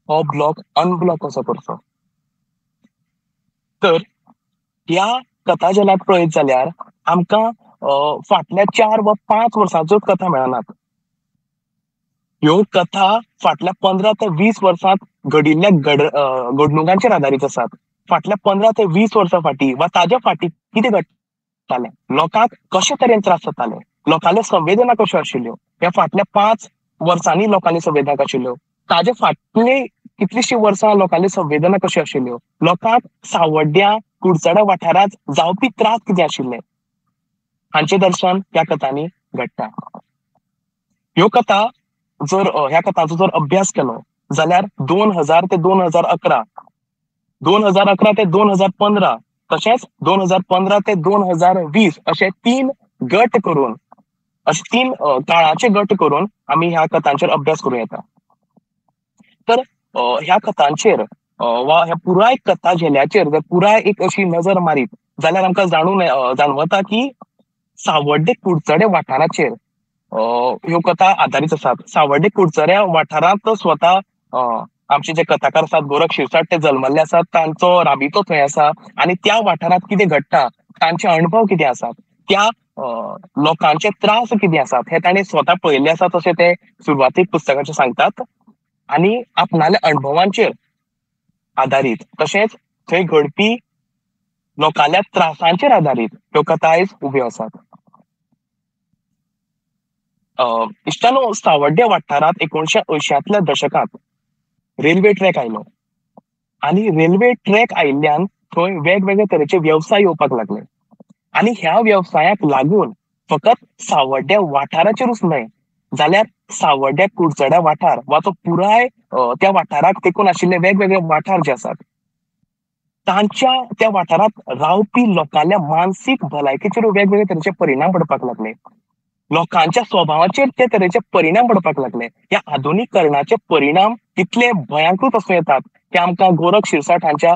हो ब्लॉक अनब्लॉक कसो करचो? तर ह्या कथा झेल्यांत पळयत जाल्यार आमकां फाटल्या 4 वा 5 वर्सांच्यो कथा मेळनात. ह्यो कथा फाटल्या 15 ते 20 वर्सांत घडिल्ल्या घडणुकांचेर आदारीत आसात. फाटल्या 15 ते 20 वर्सां फाटीं वा ताज्या फाटीं कितें घडटालें, लोकांक कशे तरेन त्रास जाताले, लोकांल्यो संवेदना कश्यो आशिल्ल्यो, ह्या फाटल्या 5 वर्सांनी लोकांनी संवेदना आशिल्ल्यो, ताजे फाटले कितलीशीं वर्सां लोकांल्यो संवेदना कश्यो आशिल्ल्यो, लोकांक सावड्ड्या कुडचडा वाठारांत जावपी त्रास कितें आशिल्ले, हांचें दर्शन ह्या कथांनी घडटा. ह्यो कथा जर ह्या कथांचो जर अभ्यास केलो जाल्यार 2000 ते 2011, 2011 ते 2015, तशेंच 2015 ते 2020 अशे 3 गट करून, अशे 3 काळाचे गट करून आमी ह्या कथांचेर अभ्यास करूं येता. तर ह्या कथांचेर वा ह्या पुराय कथा झेल्याचेर जर पुराय एक अशी नजर मारीत जाल्यार आमकां जाणून जाणवता की सावड्डे कुडचडे वाठाराचेर ह्यो कथा आदारीत आसात. सावड्डे कुडचड्या वाठारांत स्वता आमचे जे कथाकार आसात गोरख शिरसाट ते जल्मल्ले आसात, तांचो राबितो थंय आसा आनी त्या वाठारांत कितें घडटा, तांचे अणभव कितें आसात, त्या लोकांचे त्रास कितें आसात हे तांणी स्वता पळयल्ले आसात अशें ते सुरवातीक पुस्तकाचेर सांगतात आनी आपणाल्या अणभवांचेर आदारीत तशेंच थंय घडपी लोकांल्या त्रासांचेर आदारीत ह्यो कथा आयज उब्यो आसात. इश्टानो, सावड्डे वाठारांत 1980 दशकांत रेल्वे ट्रॅक आयलो आनी रेल्वे ट्रॅक आयिल्ल्यान थंय वेगवेगळे तरेचे वेवसाय येवपाक लागले आनी ह्या वेवसायाक लागून फकत सावड्ड्या वाठाराचेरूच न्हय जाल्यार सावड्ड्या कुडचड्या वाठार वा तो पुराय त्या वाठाराक तेकून आशिल्ले वेगवेगळे वाठार जे आसात तांच्या त्या वाठारांत रावपी लोकांल्या मानसीक भलायकेचेर वेगवेगळे तरेचे परिणाम पडपाक लागले, लोकांच्या स्वभावाचेर ते तरेचे परिणाम पडपाक लागले. ह्या आधुनिकरणाचे परिणाम कितले भयांकृत आसूं येतात ते आमकां गोरख शिरसाट हांच्या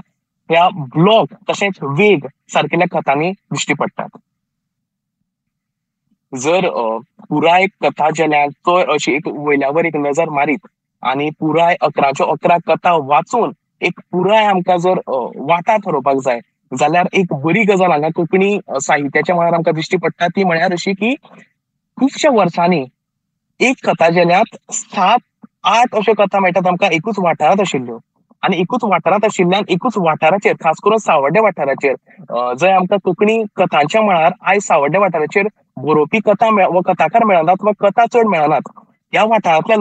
ह्या ब्लॉक तशेंच वेग सारकेल्या कथांनी दिश्टी पडटात. जर पुराय कथा झेल्याचो अशी एक वयल्यावर एक नजर मारीत आनी पुराय 11 11 कथा वाचून एक पुराय आमकां जर वाटा थारोवपाक जाय जाल्यार एक बरी गजाल हांगा कोंकणी साहित्याच्या मळार आमकां दिश्टी पडटा ती म्हळ्यार अशी की खुबश्या वर्सांनी एक कथा झेल्यांत 7-8 अश्यो कथा मेळटात आमकां एकूच वाठारांत आशिल्ल्यो आनी एकूच वाठारांत आशिल्ल्यान एकूच वाठाराचेर खास करून सावड्डे वाठाराचेर जंय आमकां कोंकणी कथांच्या मळार आयज सावड्डे वाठाराचेर बरोवपी कथा वा कथाकार मेळनात वा कथा चड मेळनात, ह्या वाठारांतल्या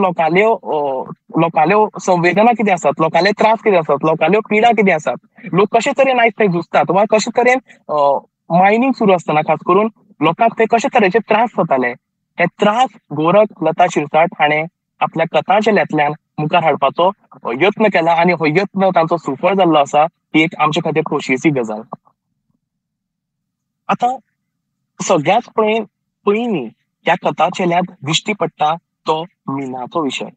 लोकांल्यो संवेदना कितें आसात, लोकांले त्रास कितें आसात, लोकांल्यो पिडा कितें आसात, लोक कशे तरेन आयज थंय झुजतात वा कशे तरेन मायनींग सुरू आसतना खास करून लोकांक थंय कशे तरेचे त्रास जाताले हे त्रास गोरख लता शिरसाट हाणें आपल्या कथा झेल्यांतल्यान मुखार हाडपाचो यत्न केला आनी हो यत्न तांचो सुफळ जाल्लो आसा. ही एक आमचे खातीर खोशयेची गजाल. आतां सगळ्यांत पयलीं ह्या कथा झेल्यांत दिश्टी पडटा तो मिनाचो विशय.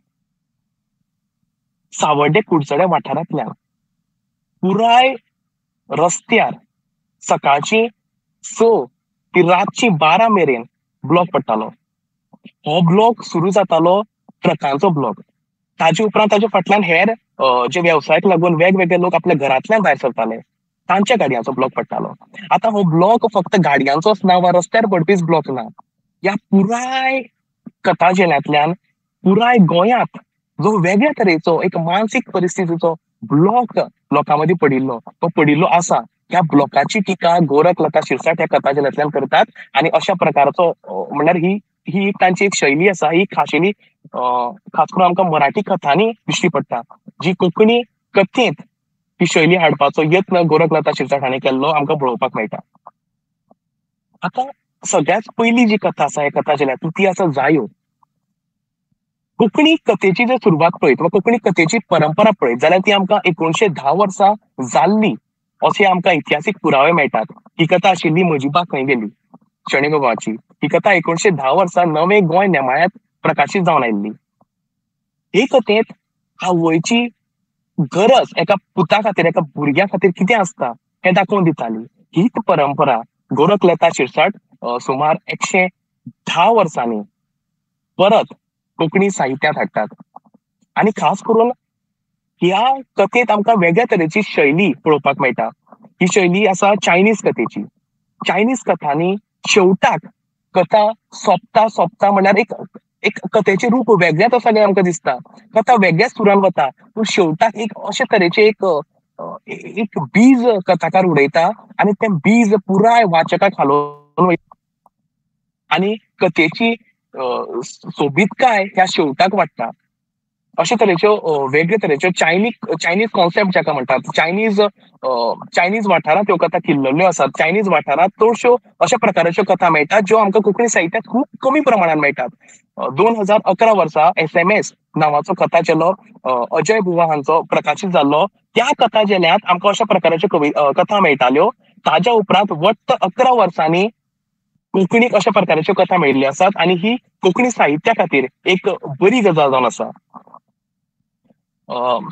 सावड्डे कुडचडे वाठारांतल्यान पुराय रस्त्यार सकाळची 6 ती रातची 12 मेरेन ब्लॉक पडटालो. हो ब्लॉक सुरू जातालो ट्रकांचो ब्लॉक, ताजे उपरांत ताच्या फाटल्यान हेर जे वेवसायाक लागून वेगवेगळे लोक आपल्या घरांतल्यान भायर सरताले तांच्या गाडयांचो ब्लॉक पडटालो. आतां हो ब्लॉक फक्त गाडयांचोच ना वा रस्त्यार पडपीच ब्लॉक ना, ह्या पुराय कथा झेल्यांतल्यान पुराय गोंयांत जो वेगळ्या तरेचो एक मानसीक परिस्थितीचो ब्लॉक लोकां मदीं पडिल्लो तो पडिल्लो आसा. ह्या ब्लॉकाची टिका गोरख लता शिरसाट ह्या कथा झेल्यांतल्यान करतात आनी अशा प्रकारचो म्हणल्यार ही ही तांची एक शैली आसा, ही खाशेली खास करून आमकां मराठी कथांनी दिश्टी पडटा, जी कोंकणी कथेंत ही शैली हाडपाचो यत्न गोरख लता शिरसाट हांणी केल्लो आमकां पळोवपाक मेळटा. आतां सगळ्यांत पयली जी कथा आसा ह्या कथा झेल्यांतली ती आसा जायो. कोंकणी कथेची जर सुरवात पळयत वा कोंकणी कथेची परंपरा पळयत जाल्यार ती आमकां 1910 वर्सां जाल्ली अशे आमकां इतिहासीक पुरावे मेळटात. ही कथा आशिल्ली म्हजी बा खंय गेली शणै गोंयबाबाची. ही कथा 1910 वर्सां नवें गोंय नेमाळ्यांत प्रकाशीत जावन आयिल्ली. हे कथेंत आवयची गरज एका पुता खातीर एका भुरग्या खातीर कितें आसता हें दाखोवन दिताली. हीच परंपरा गोरख लता शिरसाट सुमार 110 वर्सांनी परत कोंकणी साहित्यांत हाडटात आनी खास करून ह्या कथेंत आमकां वेगळ्या तरेची शैली पळोवपाक मेळटा. ही शैली आसा चायनीज कथेची. चायनीज कथांनी शेवटाक कथा सोंपता सोंपता म्हणल्यार एक एक कथेचें रूप वेगळेंच आसा हें आमकां दिसता. कथा वेगळ्याच सुरान वता पूण शेवटाक एक अशे तरेचे एक एक बीज कथाकार उडयता आनी तें बीज पुराय वाचकाक हालोवन वयता आनी कथेची सोबीतकाय ह्या शेवटाक वाडटा. अशे तरेच्यो वेगळे तरेच्यो चायनीज कॉन्सेप्ट जाका म्हणटात, चायनीज वाठारांत ह्यो कथा किल्लल्ल्यो आसात. चायनीज वाठारांत चडश्यो अशा प्रकाराच्यो कथा मेळटात ज्यो आमकां कोंकणी साहित्यांत खूब कमी प्रमाणान मेळटात. 2011 वर्सा SMS नांवाचो कथा झेलो अजय बुवा हांचो प्रकाशीत जाल्लो. त्या कथा झेल्यांत आमकां अशा प्रकाराच्यो कथा मेळटाल्यो. ताज्या उपरांत वट्ट 11 वर्सांनी कोंकणीक अशा प्रकाराच्यो कथा मेळिल्ल्यो आसात आनी ही कोंकणी साहित्या खातीर एक बरी गजाल जावन आसा.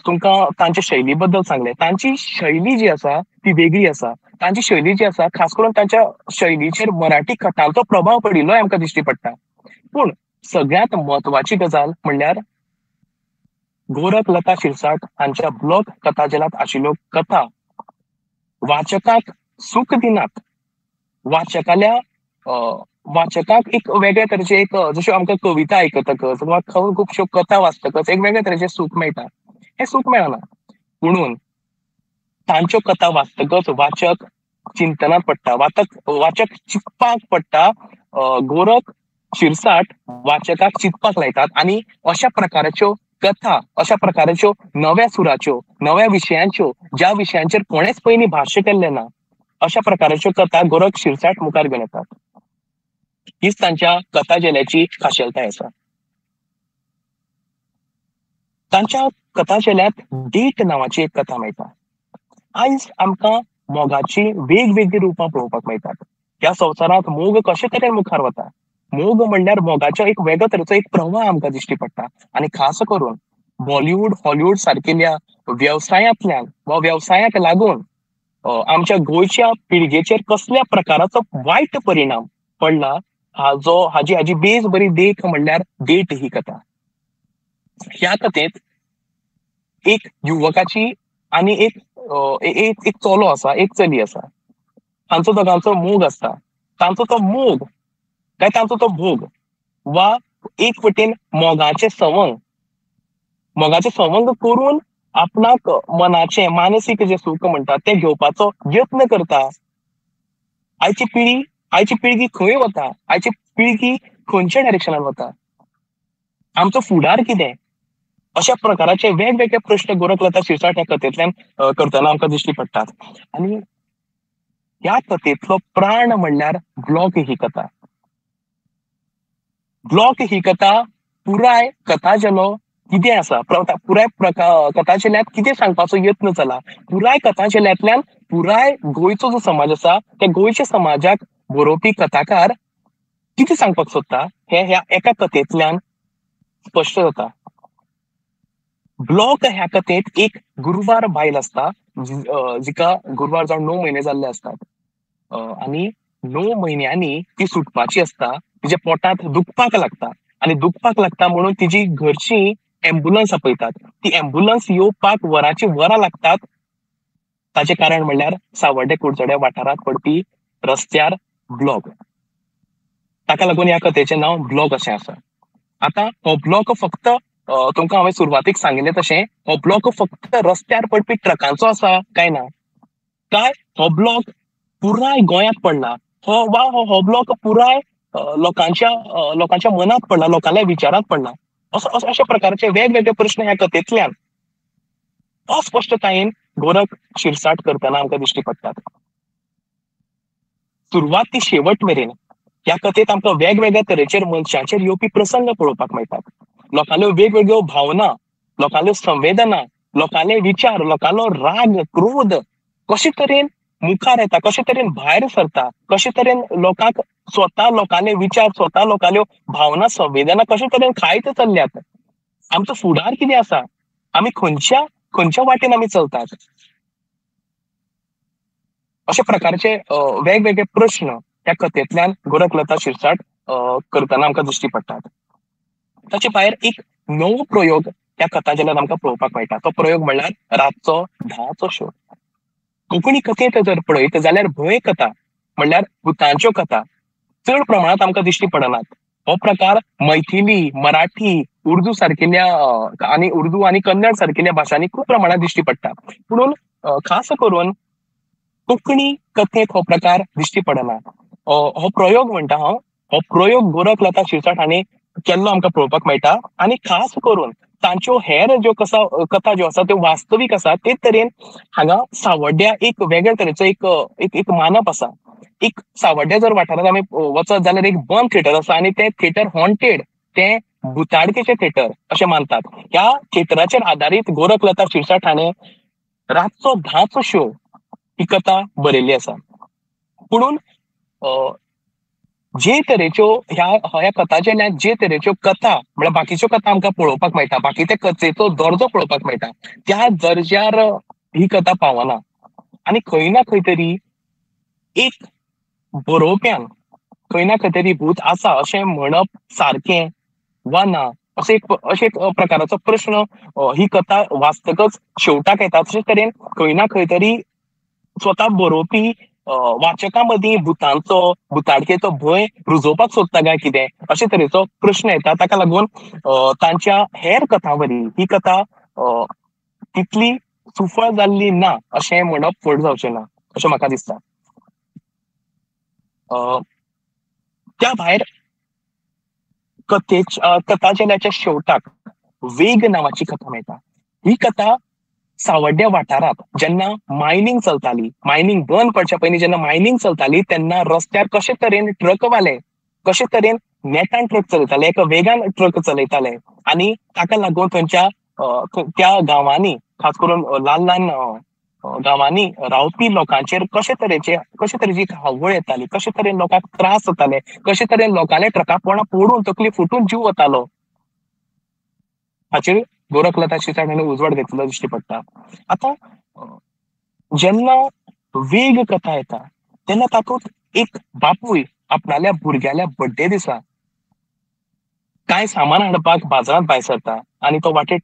तुमकां तांच्या शैली बद्दल सांगलें. तांची शैली जी आसा ती वेगळी आसा. तांची शैली जी आसा, खास करून तांच्या शैलीचेर मराठी कथांचो प्रभाव पडिल्लोय आमकां दिश्टी पडटा. पूण सगळ्यांत म्हत्वाची गजाल म्हणल्यार गोरख लता शिरसाट हांच्या ब्लॉक कथा झेल्यांत आशिल्ल्यो कथा वाचकाक सूख दिनात. वाचकाल्या वाचकाक एक वेगळे तरेचे एक, जश्यो आमकां कविता आयकतकच वा खुबश्यो कथा वाचतकच एक वेगळे तरेचें सूख मेळटा, हें सूख मेळना. पुणून तांच्यो कथा वाचतकच वाचक चिंतनात पडटा, वाचक चिंतपाक पडटा. गोरख शिरसाट वाचकाक चिंतपाक लायतात आनी अशा प्रकाराच्यो कथा, अशा प्रकाराच्यो नव्या सुराच्यो, नव्या विशयांच्यो, ज्या विशयांचेर कोणेच पयलीं भाश्य केल्लें ना, अशा प्रकाराच्यो कथा गोरख शिरसाट मुखार घेवन येतात. हीच तांच्या कथा झेल्याची खाशेलताय आसा. तांच्या कथा झेल्यांत डेट नांवाची एक कथा मेळटा. आयज आमकां मोगाची वेगवेगळी रुपां पळोवपाक मेळटात. ह्या संवसारांत मोग कशे तरेन मुखार वता, मोग म्हणल्यार मोगाचो एक वेगळो तरेचो एक प्रवाह आमकां दिश्टी पडटा. आनी खास करून बॉलिवूड, हॉलिवूड सारकेल्या वेवसायांतल्यान वा वेवसायाक लागून आमच्या गोंयच्या पिळगेचेर कसल्या प्रकाराचो वायट परिणाम पडला हाजो हाजी हाजी बेस बरी देख म्हणल्यार डेट ही कथा. ह्या कथेंत एक युवकाची आनी एक एक चलो आसा, एक चली आसा, हांचो दोगांचो मोग आसता. तांचो तो मोग काय तांचो तो भोग वा एक वटेन मोगाचें सवंग, मोगाचें सवंग करून आपणाक मनाचें मानसीक जें सूख म्हणटा तें घेवपाचो यत्न करता. आयची पिळगी खंय वता, आयची पिळगी खंयच्या डायरेक्शनान वता, आमचो फुडार कितें, अशा प्रकाराचे वेगवेगळे प्रश्न गोरख लता शिरसाट ह्या कथेंतल्यान करतना आमकां दिश्टी पडटात. आनी ह्या कथेंतलो प्राण म्हणल्यार ब्लॉक ही कथा. ब्लॉक ही कथा पुराय कथा झेलो कितें आसा, पुराय कथा झेल्यांत कितें सांगपाचो यत्न जाला, पुराय कथा झेल्यांतल्यान पुराय गोंयचो जो समाज आसा त्या गोंयच्या समाजाक बरोवपी कथाकार कितें सांगपाक सोदता हें ह्या एका कथेंतल्यान स्पश्ट जाता. ब्लॉक ह्या कथेंत एक गुरवार बायल आसता जिका गुरवार जावन 9 म्हयने जाल्ले आसतात आनी 9 म्हयन्यांनी ती सुटपाची आसता. तिच्या पोटांत दुखपाक लागता आनी दुखपाक लागता म्हणून तिजी घरची एम्बुलन्स आपयतात. ती एम्बुलन्स येवपाक वरांची वरां लागतात. ताचें कारण म्हणल्यार सावर्डे कुडचड्या वाठारांत पडपी रस्त्यार ब्लॉक. ताका लागून ह्या कथेचें नांव ब्लॉक अशें आसा. आतां हो ब्लॉक फक्त तुमकां हांवें सुरवातीक सांगिल्लें तशें हो ब्लॉक फक्त रस्त्यार पडपी ट्रकांचो आसा काय ना, काय हो ब्लॉक पुराय गोंयांत पडला, हो वा हो ब्लॉक पुराय लोकांच्या लोकांच्या मनांत पडला, लोकांच्या विचारांत पडला, असो अशा प्रकारचे वेगवेगळे प्रश्न ह्या कथेंतल्यान अस्पश्टतायेन गोरख शिरसाट करतना आमकां दिश्टी पडटात. सुरवात ती शेवट मेरेन ह्या कथेंत आमकां वेगवेगळ्या तरेचेर मनशाचेर येवपी प्रसंग पळोवपाक मेळटात. लोकांल्यो वेगवेगळ्यो भावना, लोकांल्यो संवेदना, लोकांले विचार, लोकांलो राग, क्रोध कशे तरेन मुखार येता, कशे तरेन भायर सरता, कशे तरेन लोकांक स्वता लोकांले विचार, स्वता लोकांल्यो भावना, संवेदना कशे तरेन खायत चल्ल्यात, आमचो फुडार कितें आसा, आमी खंयच्या खंयच्या वाटेन आमी चलतात, अशा प्रकारचे वेगवेगळे प्रश्न ह्या कथेंतल्यान गोरख लता शिरसाट करतना आमकां दिश्टी पडटात. ताचे भायर एक नवो प्रयोग ह्या कथा झेल्यांत आमकां पळोवपाक मेळटा. तो प्रयोग म्हणल्यार रातचो 10चो शो. कोंकणी कथेंत जर पळयत जाल्यार भंय कथा म्हणल्यार भुतांच्यो कथा चड प्रमाणांत आमकां दिश्टी पडनात. हो प्रकार मैथिली, मराठी, उर्दू सारकेल्या आनी उर्दू आनी कन्नड सारकेल्या भाशांनी खूब प्रमाणांत दिश्टी पडटा. पुणून खास करून कोंकणी कथेंत हो प्रकार दिश्टी पडना. हो प्रयोग म्हणटा हांव, हो प्रयोग गोरख लता शिरसाट हांणी केल्लो आमकां पळोवपाक मेळटा. आनी खास करून तांच्यो हेर ज्यो कथा ज्यो आसा त्यो वास्तवीक आसा, ते तरेन हांगा सावड्ड्या एक वेगळे तरेचो एक एक मानप आसा. एक सावड्ड्या जर वाठारांत आमी वचत जाल्यार एक बंद थिएटर आसा आनी तें थिएटर हॉन्टेड, तें भुताडकेचें थिएटर अशें मानतात. ह्या थिएटराचेर आदारीत गोरख लता शिरसाट हाणें रातचो 10चो शो ही कथा बरयल्ली आसा. पुणून जे तरेच्यो ह्या कथाझेल्यांत जे तरेच्यो कथा म्हळ्यार बाकीच्यो कथा आमकां पळोवपाक मेळटा, बाकी त्या कथेचो दर्जो पळोवपाक मेळटा, त्या दर्ज्यार ही कथा पावना. आनी खंय ना खंय तरी एक बरोवप्यान खंय ना खंय तरी भूत आसा अशें म्हणप सारकें वा ना अशें एक प्रकाराचो प्रश्न ही कथा वाचतकच शेवटाक येता. तशेंच तरेन खंय ना खंय तरी स्वता बरोवपी वाचकां मदीं भुतांचो भुताडकेचो भंय रुजोवपाक सोदता काय कितें अशे तरेचो प्रश्न येता. ताका लागून तांच्या हेर कथां वरी ही कथा तितली सुफळ जाल्ली ना अशें म्हणप फट जावचें ना अशें म्हाका दिसता. त्या भायर कथाझेल्याच्या शेवटाक वेग नांवाची कथा मेळटा. ही कथा सावड्ड्या वाठारांत जेन्ना मायनींग चलताली, मायनींग बंद पडच्या पयलीं जेन्ना मायनींग चलताली तेन्ना रस्त्यार कशे तरेन ट्रकवाले कशे तरेन नेटान ट्रक चलयताले, एका वेगान ट्रक चलयताले आनी ताका लागून थंयच्या त्या गांवांनी खास करून ल्हान ल्हान गांवांनी रावपी लोकांचेर कशे तरेची हावळ येताली, कशे तरेन लोकांक त्रास जाताले, कशे तरेन लोकांले ट्रका पोंदा पडून तकली फुटून जीव वतालो, हाचेर गोरखलता शिरसाट हांणी उजवाड घेतिल्लो दिश्टी पडटा. आतां जेन्ना वेग कथा येता तेन्ना तातूंत एक बापूय आपणाल्या भुरग्याल्या बड्डे दिसा कांय सामान हाडपाक बाजारांत भायर सरता आनी तो वाटेर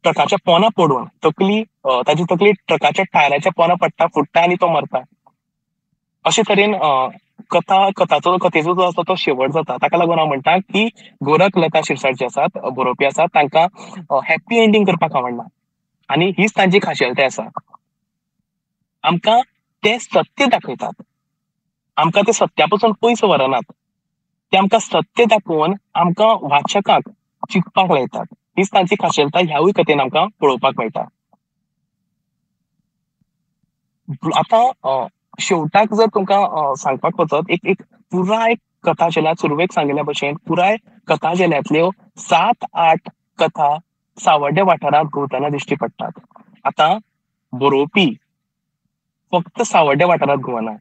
ट्रकाच्या पोना पडून तकली ताची तकली ट्रकाच्या टायराच्या पोना पडटा, फुट्टा आनी तो मरता. अशे तरेन कथेचो जो आसा तो शेवट जाता. ताका लागून हांव म्हणटा की गोरखलता शिरसाट जे आसात बरोवपी आसात तांकां हॅप्पी एंडींग करपाक आवडना आनी हीच तांची खाशेलताय आसा. आमकां ते सत्य दाखयतात, आमकां ते सत्या पसून पयस व्हरनात, ते आमकां सत्य दाखोवन आमकां वाचकाक चिंतपाक लायतात. हीच तांची खाशेलताय ह्यावूय कथेन आमकां पळोवपाक मेळटा. आतां शेवटाक जर तुमकां सांगपाक वचत एक पुराय कथा झेल्यांत सुरवेक सांगिल्ल्या भशेन पुराय कथा झेल्यांतल्यो 7-8 कथा सावड्ड्या वाठारांत घुंवतना दिश्टी पडटात. आतां बरोवपी फक्त सावड्ड्या वाठारांत घुंवना,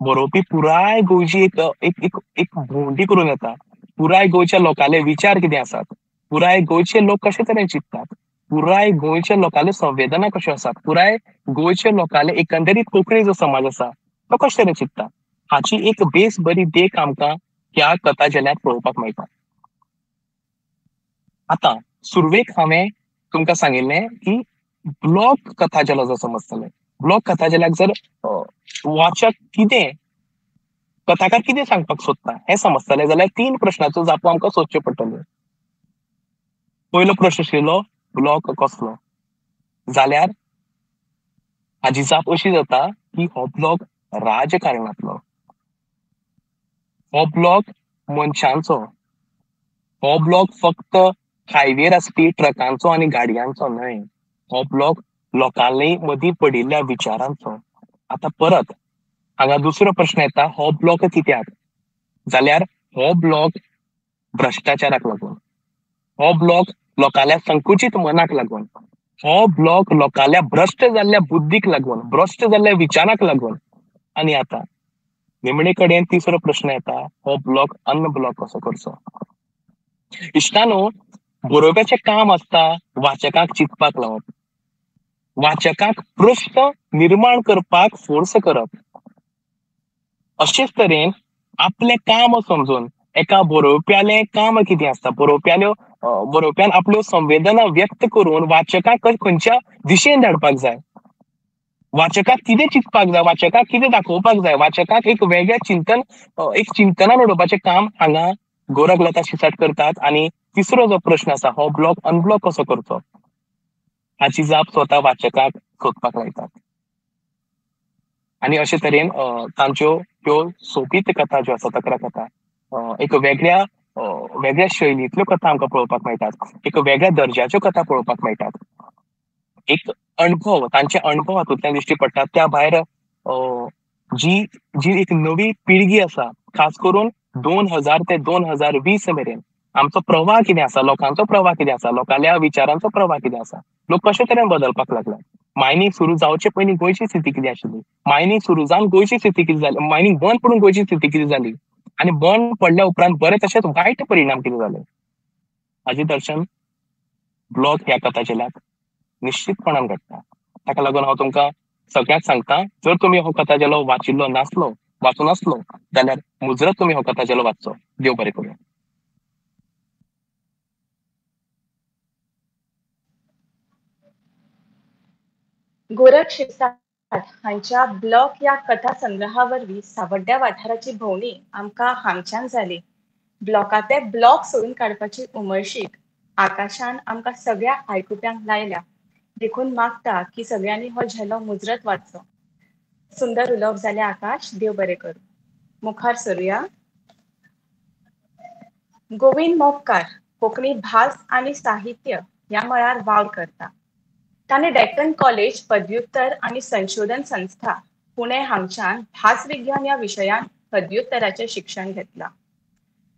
बरोवपी पुराय गोंयची एक एक एक भोंवडी करून येता. पुराय गोंयच्या लोकांले विचार कितें आसात, पुराय गोंयचे लोक कशे तरेन चिंततात, पुराय गोंयच्या लोकांल्यो संवेदना कश्यो आसात, पुराय गोंयच्या लोकांले एकंदरीत कोंकणी जो समाज आसा तो कशे तरेन चिंतता, हाची एक बेस बरी देख आमकां ह्या कथा झेल्यांत पळोवपाक मेळटा. आतां सुरवेक हांवें तुमकां सांगिल्लें की ब्लॉग कथा झेलो जो समजतले, ब्लॉग कथा झेल्याक जर वाचक कितें कथाकार कितें सांगपाक सोदता हें समजतलें जाल्यार 3 प्रश्नाचो जापो आमकां सोदच्यो पडटल्यो. पयलो प्रश्न आशिल्लो ब्लॉग कसलो, जाल्यार हाजी जाप अशी जाता की हो ब्लॉग राजकारणांतलो, हो ब्लॉग मनशांचो, हो ब्लॉग फक्त हायवेर आसपी ट्रकांचो आनी गाडयांचो न्हय, हो ब्लॉग लोकांनी मदीं पडिल्ल्या विचारांचो. आतां परत हांगा दुसरो प्रश्न येता, हो ब्लॉग कित्याक, जाल्यार हो ब्लॉग भ्रश्टाचाराक लागून, हो ब्लॉग लोकांल्या संकुचीत मनाक लागून, हो ब्लॉग लोकांल्या भ्रश्ट जाल्ल्या बुद्धीक लागून, भ्रश्ट जाल्ल्या विचाराक लागून. आनी आतां निमणे कडेन तिसरो प्रश्न येता, हो ब्लॉग अनब्लॉक कसो करचो. इश्टानो, बरोवप्याचें काम आसता वाचकांक चिंतपाक लावप, वाचकांक प्रश्न निर्माण करपाक फोर्स करप. अशेच तरेन आपलें काम समजून एका बरोवप्यालें काम कितें आसता, बरोवप्यान आपल्यो संवेदना व्यक्त करून वाचकांक खंयच्या दिशेन धाडपाक जाय, वाचकाक कितें चिंतपाक जाय, वाचकाक कितें दाखोवपाक जाय, वाचकाक एक वेगळें चिंतन, एक चिंतनान उडोवपाचें काम हांगा गोरखलता शिरसाट करतात. आनी तिसरो जो प्रश्न आसा, हो ब्लॉग अनब्लॉक कसो करचो, हाची जाप स्वता वाचकाक सोदपाक लायतात. आनी अशे तरेन तांच्यो ह्यो सोबीत कथा ज्यो आसा, तक्रा कथा, एक वेगळ्या वेगळ्या शैलींतल्यो कथा आमकां पळोवपाक मेळटात, एक वेगळ्या दर्जाच्यो कथा पळोवपाक मेळटात, एक अणभव, तांचे अणभव हातूंतल्यान दिश्टी पडटात. त्या भायर जी जी एक नवी पिळगी आसा, खास करून 2000 ते 2020 मेरेन आमचो प्रवाह कितें आसा, लोकांचो प्रवाह कितें आसा, लोकांल्या विचारांचो प्रवाह कितें आसा, लोक कशे तरेन बदलपाक लागला. मायनींग सुरू जावचे पयलीं गोंयची स्थिती कितें आशिल्ली, मायनींग सुरू जावन गोंयची स्थिती कितें जाली, मायनींग बंद पडून गोंयची स्थिती कितें जाली, आनी बंद पडल्या उपरांत बरे तशेंच वायट परिणाम कितें जाले हाजें दर्शन ब्लॉक ह्या कथा झेल्याक निश्चितपणान घडटा. ताका लागून हांव तुमकां सगळ्यांक सांगता, जर तुमी हो कथा झेलो वाचिल्लो नासलो, वाचूं नासलो जाल्यार मुजरत तुमी हो कथा झेलो वाचचो. देव बरें करूं. गोरख शिरसाट हांच्या ब्लॉक ह्या कथा संग्रहा वरवीं सावड्ड्या वाठाराची भोंवडी आमकां हांगच्यान जाली. ब्लॉकांतले ब्लॉक सोदून काडपाची उमळशीक आकाशान आमकां सगळ्या आयकुप्यांक लायल्या, देखून मागता की सगळ्यांनी हो झेलो मुजरत वाचचो. सुंदर उलोवप जालें आकाश, देव बरें करूं. मुखार सरुया. गोविंद मोपकार कोंकणी भास आनी साहित्य ह्या मळार वावर करता. ताणें डेक्कन कॉलेज पदव्युत्तर आनी संशोधन संस्था पुणे हांगच्यान भासविज्ञान ह्या विशयांत पदव्युत्तराचें शिक्षण घेतलां.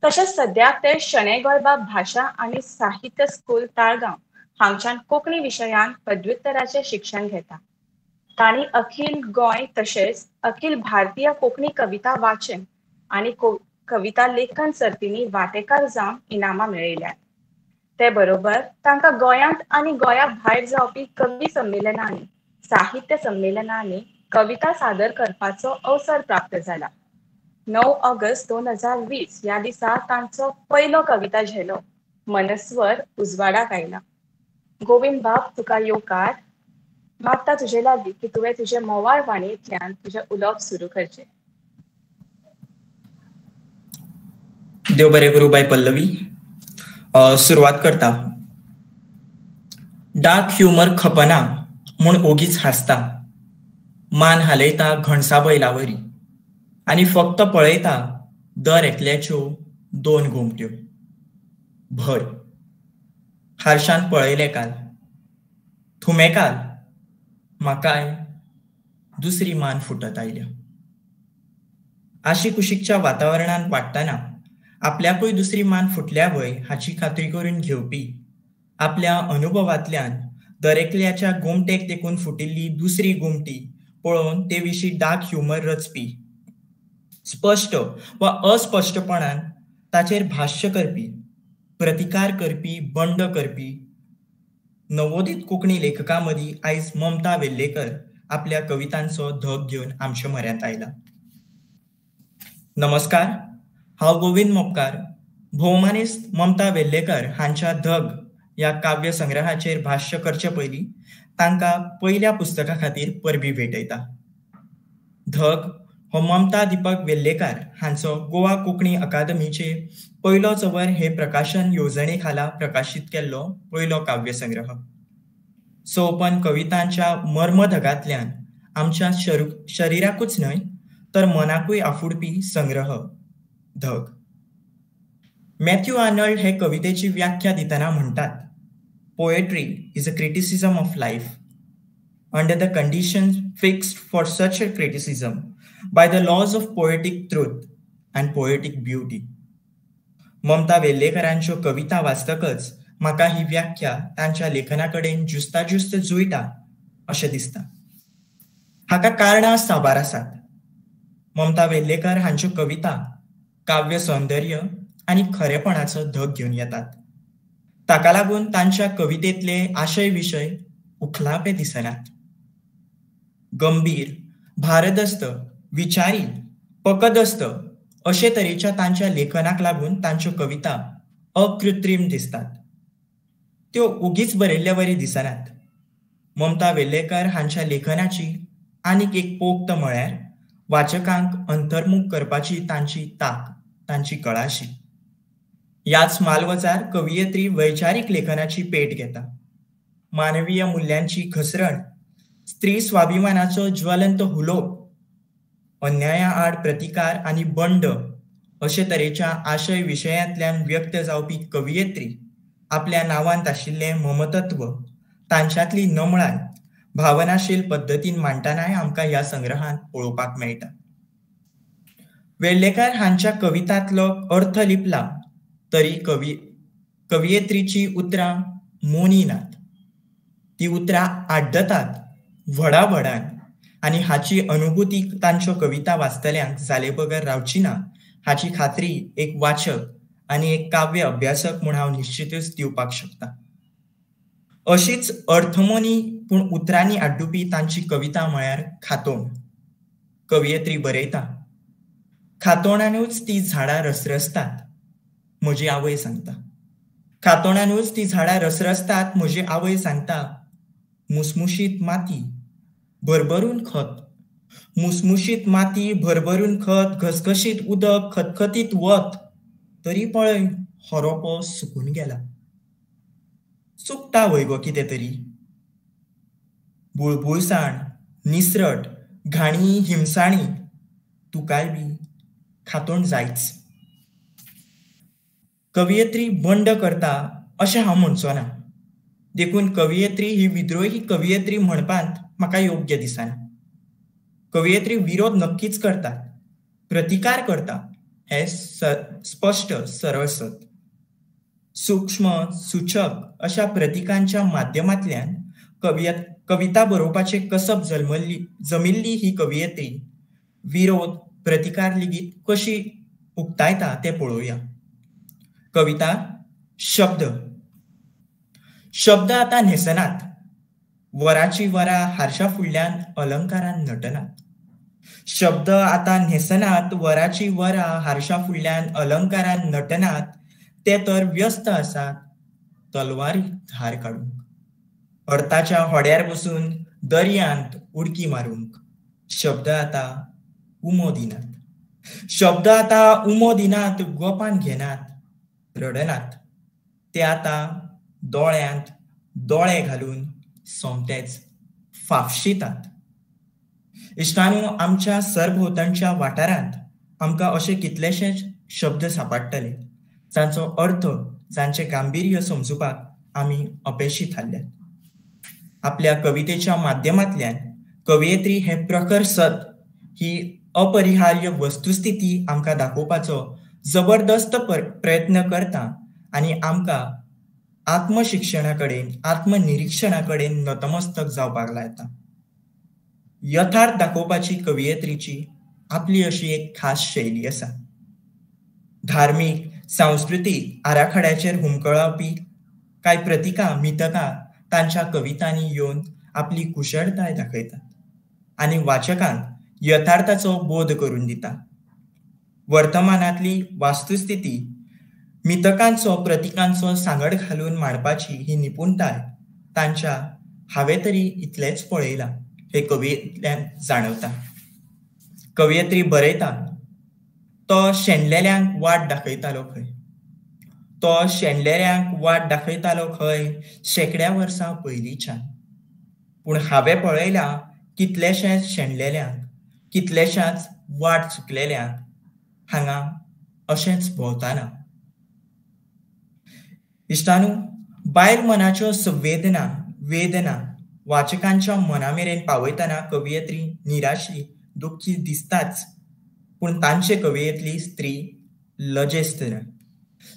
तशेंच सद्याक ते शणै गोंयबाब भाशा आनी साहित्य स्कूल ताळगांव हांगच्यान कोंकणी विशयांत पदव्युत्तराचें शिक्षण घेता. तांणी अखिल गोंय तशेंच अखिल भारतीय कोंकणी कविता वाचन आनी कविता लेखन सर्तींनी वांटेकार जावन इनामां मेळयल्यात. ते बरोबर तांकां गोंयांत आनी गोंया भायर जावपी कवी संमेलनांनी, साहित्य संमेलनांनी कविता सादर करपाचो अवसर प्राप्त जाला. 9 ऑगस्ट 2020 ह्या दिसा तांचो पयलो कविता झेलो मनस्वर उजवाडाक आयला. गोविंद बाब, तुका येवकार. मागता तुजे लागीं की तुवें तुजे मोवाळ वाणयेंतल्यान तुजें उलोवप सुरू करचें. देव बरें करूं बाय पल्लवी. सुरवात करता. डार्क ह्युमर खपना म्हूण ओगीच हांसता, मान हालयता घणसा बैलावरी आनी फक्त पळयता दर एकल्याच्यो 2 गोमट्यो. भर हारशान पळयलें काल, थुमेकाल म्हाकाय दुसरी मान फुटत आयल्या. आशीकुशीकच्या वातावरणांत वाडटना आपल्याकूय दुसरी मान फुटल्या व्हय हाची खात्री करून घेवपी, आपल्या अनुभवांतल्यान दरेकल्याच्या गोमटेक तेकून फुटिल्ली दुसरी गोमटी पळोवन ते विशीं डार्क ह्युमर रचपी, स्पश्ट वा अस्पश्टपणान ताचेर भाश्य करपी, प्रतिकार करपी, बंड करपी नवोदित कोंकणी लेखकां मदीं आयज ममता वेल्लेकर आपल्या कवितांचो धग घेवन आमच्या म्हऱ्यांत आयला. नमस्कार, हांव गोविंद मोपकार. भोवमानेस्त ममता वेल्लेकर हांच्या धग ह्या काव्य संग्रहाचेर भाश्य करचे पयलीं तांकां पयल्या पुस्तका खातीर परबी भेटयता. धग हो ममता दीपक वेल्लेकर हांचो गोवा कोंकणी अकादमीचे पयलो चंवर हे प्रकाशन येवजणे खाला प्रकाशीत केल्लो पयलो काव्य संग्रह. 54 कवितांच्या मर्मधगांतल्यान आमच्या शरिराकूच न्हय तर मनाकूय आफुडपी संग्रह धग. मॅथ्यू आर्नल्ड हे कवितेची व्याख्या दितना म्हणटात, poetry is a criticism of life under the conditions fixed for such a criticism by the laws of poetic truth and poetic beauty. Mamta वेल्लेकरांच्यो कविता वाचतकच म्हाका ही व्याख्या तांच्या लेखना कडेन ज्युस्ताज्युस्त जुळटा अशें दिसता. हाका कारणां साबार आसात. ममता वेल्लेकर हांच्यो कविता काव्य सौंदर्य आनी खरेपणाचो धग घेवन येतात. ताका लागून तांच्या कवितेंतले आशय विशय उखलापे दिसनात. गंभीर, भारदस्त, विचारी, पकदस्त अशे तरेच्या तांच्या लेखनाक लागून तांच्यो कविता अकृत्रीम दिसतात. त्यो उगीच बरयल्ले वरी दिसनात. ममता वेल्लेकर हांच्या लेखनाची आनीक एक पोक्त म्हळ्यार वाचकांक अंतर्मुख करपाची तांची तांक, तांची कळाशी. ह्याच मालवजार कवियत्री वैचारीक लेखनाची पेट घेता. मानवीय मुल्यांची घसरण, स्त्री स्वाभिमानाचो ज्वलंत हुलोप, अन्याया आड प्रतिकार आनी बंड अशे तरेच्या आशय विशयांतल्यान व्यक्त जावपी कवियत्री आपल्या नांवांत आशिल्लें ममतत्व, तांच्यांतली नमळाय भावनाशील पद्दतीन मांडटनाय आमकां ह्या संग्रहांत पळोवपाक मेळटा. वेल्लेकर हांच्या कवितांतलो अर्थ लिपला तरी कवियत्रीची उतरां मोनी नात. ती उतरां आड्डतात व्हडा व्हडान आनी हाची अनुभूती तांच्यो कविता वाचतल्यांक जाले बगर रावची ना हाची खात्री एक वाचक आनी एक काव्य अभ्यासक म्हूण हांव निश्चितच दिवपाक शकता. अशीच अर्थमोनी पूण उतरांनी आड्डुपी तांची कविता म्हळ्यार खातोण. कवियत्री बरयता, खातोणानूच ती झाडां रसरसतात म्हजी आवय सांगता. खातोणानूच ती झाडां रसरसतात म्हजी आवय सांगता. मुसमुशीत माती भरभरून खत, मुसमुशीत माती भरभरून खत, घसघशीत उदक खतखतीत वत, तरी पळय हो रोपो सुकून गेला. चुकता व्हय गो कितें तरी. बुळबुळसाण, निसरट, घाणी, हिमसाणी, तुकाय बी खातोण जायच. कवियत्री बंड करता अशें हांव म्हणचो ना, देखून कवियत्री ही विद्रोही कवियत्री म्हणपांत म्हाका योग्य दिसना. कवियत्री विरोध नक्कीच करतात, प्रतिकार करता हे स्पश्ट सरळ सत. सूक्ष्म सूचक अशा प्रतिकांच्या माध्यमांतल्यान कविता बरोवपाचे कसब जमिल्ली ही कवियत्री विरोध प्रतिकार लेगीत कशी उक्तायता तें पळोवया. कविता शब्द. शब्द आतां न्हेसनात, वराची वरां हारशा फुडल्यान अलंकारान नटनात. शब्द आतां न्हेसनात, वराची वरां हारशा फुडल्यान अलंकारान नटनात, ते तर व्यस्त आसात तलवारी धार काडूंक, अर्थाच्या होड्यार बसून दर्यांत उडकी मारूंक. शब्द आतां उमो दिनात, शब्द आतां उमो दिनात, गोपान घेनात, रडनात, ते आतां दोळ्यांत दोळे घालून सोमतेच फाफशितात. इश्टांनो, आमच्या सरभोंवतणच्या वाठारांत आमकां अशे कितलेशेच शब्द सापडटले जांचो अर्थ, जांचें गांभीर्य समजुपाक आमी अपेशी थारल्यात. आपल्या कवितेच्या माध्यमांतल्यान कवयित्री हे प्रखर सत ही अपरिहार्य वस्तुस्थिती आमकां दाखोवपाचो जबरदस्त प्रयत्न करता आनी आमकां आत्मशिक्षणा कडेन, आत्मनिरीक्षणा कडेन नतमस्तक जावपाक लायता. यथार्थ दाखोवपाची कवयित्रीची आपली अशी एक खास शैली आसा. धार्मीक, सांस्कृतीक आराखड्याचेर हुमकळावपी कांय प्रतिकां, मिथकां तांच्या कवितांनी येवन आपली कुशळताय दाखयतात आनी वाचकांक यथार्थाचो बोध करून दिता. वर्तमानांतली वास्तुस्थिती मिथकांचो, प्रतिकांचो सांगड घालून मांडपाची ही निपुणताय तांच्या हांवें तरी इतलेंच पळयलां हे कवियेंतल्यान जाणवता. कवयित्री बरयता, तो शेणलेल्यांक वाट दाखयतालो खंय, तो शेणलेल्यांक वाट दाखयतालो खंय शेंकड्या वर्सां पयलींच्यान. पूण हांवें पळयलां कितलेशेच शेणलेल्यांक, कितलेशाच वाट चुकलेल्यांक हांगा अशेंच भोंवतना. इश्टानू, बायल मनाच्यो संवेदना, वेदना वाचकांच्या मना मेरेन पावयतना कवयित्री निराशी, दुख्खी दिसताच, पूण तांचे कवियेंतली स्त्री लजेस्त न्हय,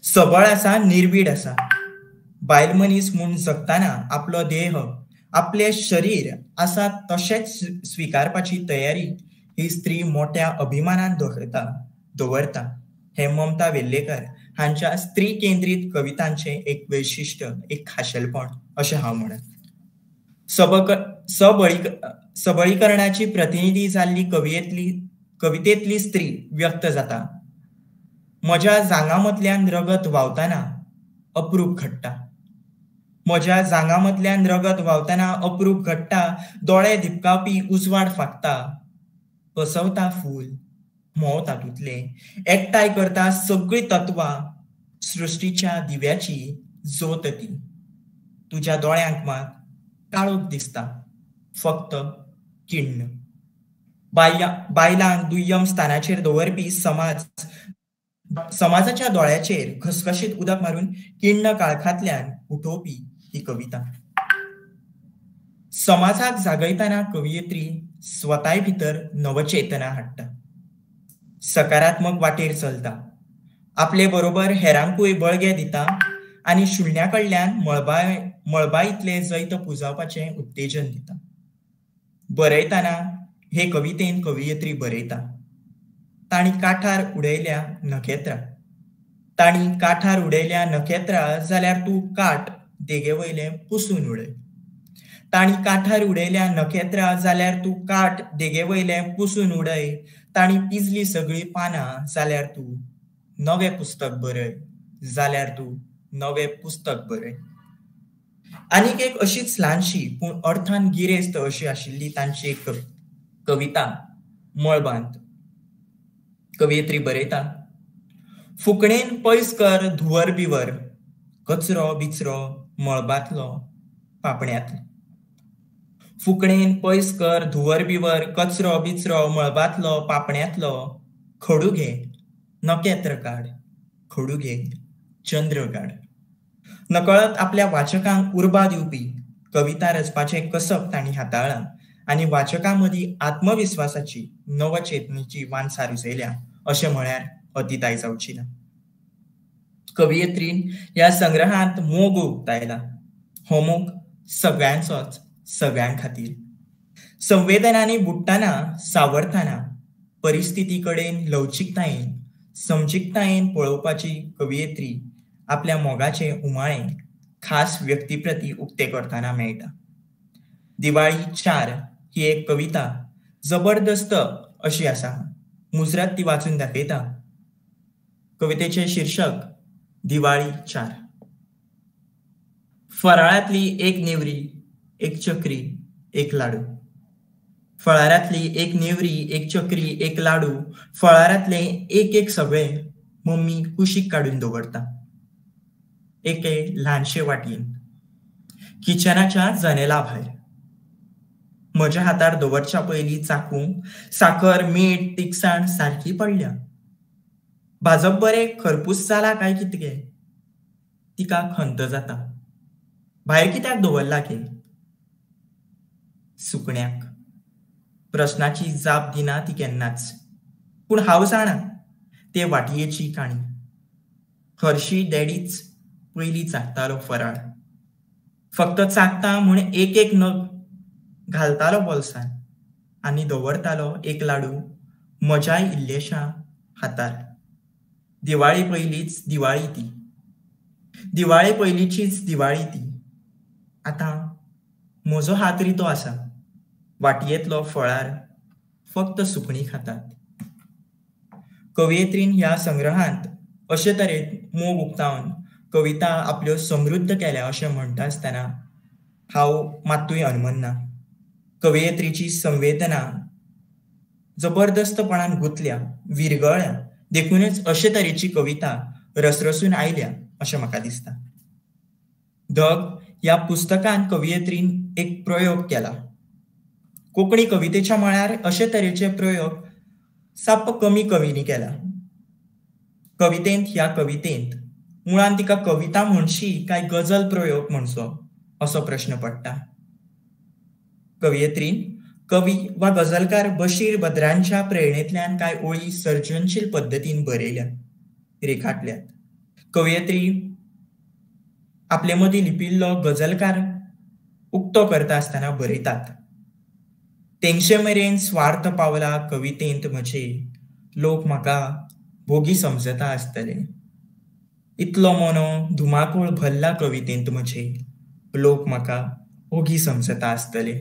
सबळ आसा, निर्भीड आसा. बायल मनीस म्हूण जगतना आपलो देह, आपलें शरीर आसा तशेंच स्विकारपाची तयारी ही स्त्री मोठ्या अभिमानान दवरता. हें ममता वेर्लेकर हांच्या स्त्री केंद्रीत कवितांचें एक वैशिश्ट्य, एक खाशेलपण अशें हांव म्हणत. सबळीकरणाची प्रतिनिधी जाल्ली कवितेंतली स्त्री व्यक्त जाता. म्हज्या जांगामतल्यान रगत व्हांवतना अप्रूप घडटा, म्हज्या जांगामतल्यान रगत व्हांवतना अप्रूप घडटा, दोळे दिपकावपी उजवाड फांकता, पसवता फूल म्होंव तातूंतलें, एकठांय करता सगळीं तत्वां, सृश्टीच्या दिव्याची जोत ती. तुज्या दोळ्यांक मात काळोख दिसता, फक्त किण्ण. बायलांक दुय्यम स्थानाचेर दवरपी समाज, समाजाच्या दोळ्याचेर घसघशीत उदक मारून किण्ण काळखांतल्यान उठोवपी ही कविता. समाजाक जागयतना कवयित्री स्वताय भितर नवचेतना हाडटा, सकारात्मक वाटेर चलता, आपले बरोबर हेरांकूय बळगें दिता आनी शुन्या कडल्यान मळबा इतलें जैत पुजावपाचें उत्तेजन दिता. बरयतना हे कवितेन कवयित्री बरयता, तांणी काठार उडयल्या नखेत्रां, तांणी काठार उडयल्या नखेत्रां जाल्यार तूं काठ देगे वयलें पुसून उडय. तांणी काठार उडयल्या नखेत्रां जाल्यार तूं काठ देगे वयलें पुसून उडय. तांणी पिजली सगळीं पानां जाल्यार तूं नवें पुस्तक बरय, जाल्यार तूं नवें पुस्तक बरय. आनीक एक अशीच ल्हानशी पूण अर्थान गिरेस्त अशी आशिल्ली तांची एक कविता मळबांत. कवयित्री बरयता, फुकणेन पयस कर धुंवर बिवर, कचरो बिचरो मळबांतलो पापण्यांतलो. फुकणेन पयस कर धुंवर बिवर, कचरो बिचरो मळबांतलो पापण्यांतलो. खडू घे नखेत्र काड, खडू घे चंद्र काड. नकळत आपल्या वाचकांक उर्बा दिवपी कविता रचपाचें कसब तांणी हाताळ्ळां आनी वाचकां मदीं आत्मविस्वासाची नवचेतनीची वान्सा रुजयल्या अशें म्हळ्यार अतिताय जावची ना. कवयित्रीन ह्या संग्रहांत मोग उक्तायला. हो मोग सगळ्यांचोच, सगळ्यां खातीर. संवेदनांनी बुडटना, सावरतना परिस्थिती कडेन लवचिकतायेन, समजिकतायेन पळोवपाची कवयित्री आपल्या मोगाचे उमाळे खास व्यक्तीप्रती उक्ते करतना मेळटा. दिवाळी 4 ही एक कविता जबरदस्त अशी आसा. मुजरत ती वाचून दाखयता. कवितेचे शीर्षक दिवाळी 4. फराळांतली एक नेवरी, एक चक्री, एक लाडू. फळारांतली एक नेवरी, एक चक्री, एक लाडू. फळारांतले एक एक सगळे मम्मी कुशीक काडून दवरता एके ल्हानशे वाटयेन किचनाच्या जनेला भायर. म्हज्या हातार दवरच्या पयलीं चाकूंक साखर, मीठ, तिखसाण सारकी पडल्या. भाजप बरें खरपूस जाला काय कितके? तिका खंत जाता. भायर कित्याक दवरला गे? सुकण्याक. प्रश्नाची जाप दिना ती केन्नाच. पूण हांव जाणा ते वाटयेची काणी. हरशी डॅडीच पयलीं चाखतालो फराळ. फक्त चाखता म्हूण एक एक नग घालतालो बोल्सान आनी दवरतालो एक लाडू म्हज्याय इल्लेशा हातार. दिवाळी पयलीच दिवाळी ती, दिवाळे पयलींचीच दिवाळी ती. आतां म्हजो हात रितो आसा. वाटयेंतलो फळार फक्त सुकणीं खातात. कवयित्रीन ह्या संग्रहांत अशे तरेन मोग उक्तावन कविता आपल्यो समृद्ध केल्या अशें म्हणटा आसतना हांव मात्तूय अनमनना. कवयित्रीची संवेदना जबरदस्तपणान गुंतल्या, विरगळ्या, देखूनच अशे तरेची कविता रसरसून आयल्या अशें म्हाका दिसता. धग ह्या पुस्तकान कवयित्रीन एक प्रयोग केला. कोंकणी कवितेच्या मळार अशे तरेचे प्रयोग साप्प कमी कवींनी केला. कवितेंत ह्या कवितेंत मुळान तिका कविता म्हणशी काय गजल प्रयोग म्हणचो असो प्रश्न पडटा. कवयित्रीन कवी वा गजलकार बशीर बद्रांच्या प्रेरणेंतल्यान कांय ओळी सर्जनशील पद्दतीन बरयल्यात, रेखाटल्यात. कवयित्री आपले मदीं लिपिल्लो गजलकार उक्तो करता आसतना बरयतात, तेंगशे मेरेन स्वार्थ पावला कवितेंत म्हजे, लोक म्हाका भोगी समजता आसतले. इतलो मोनो धुमाकूळ भरला कवितेंत म्हजे, लोक म्हाका ओगी समजता आसतले.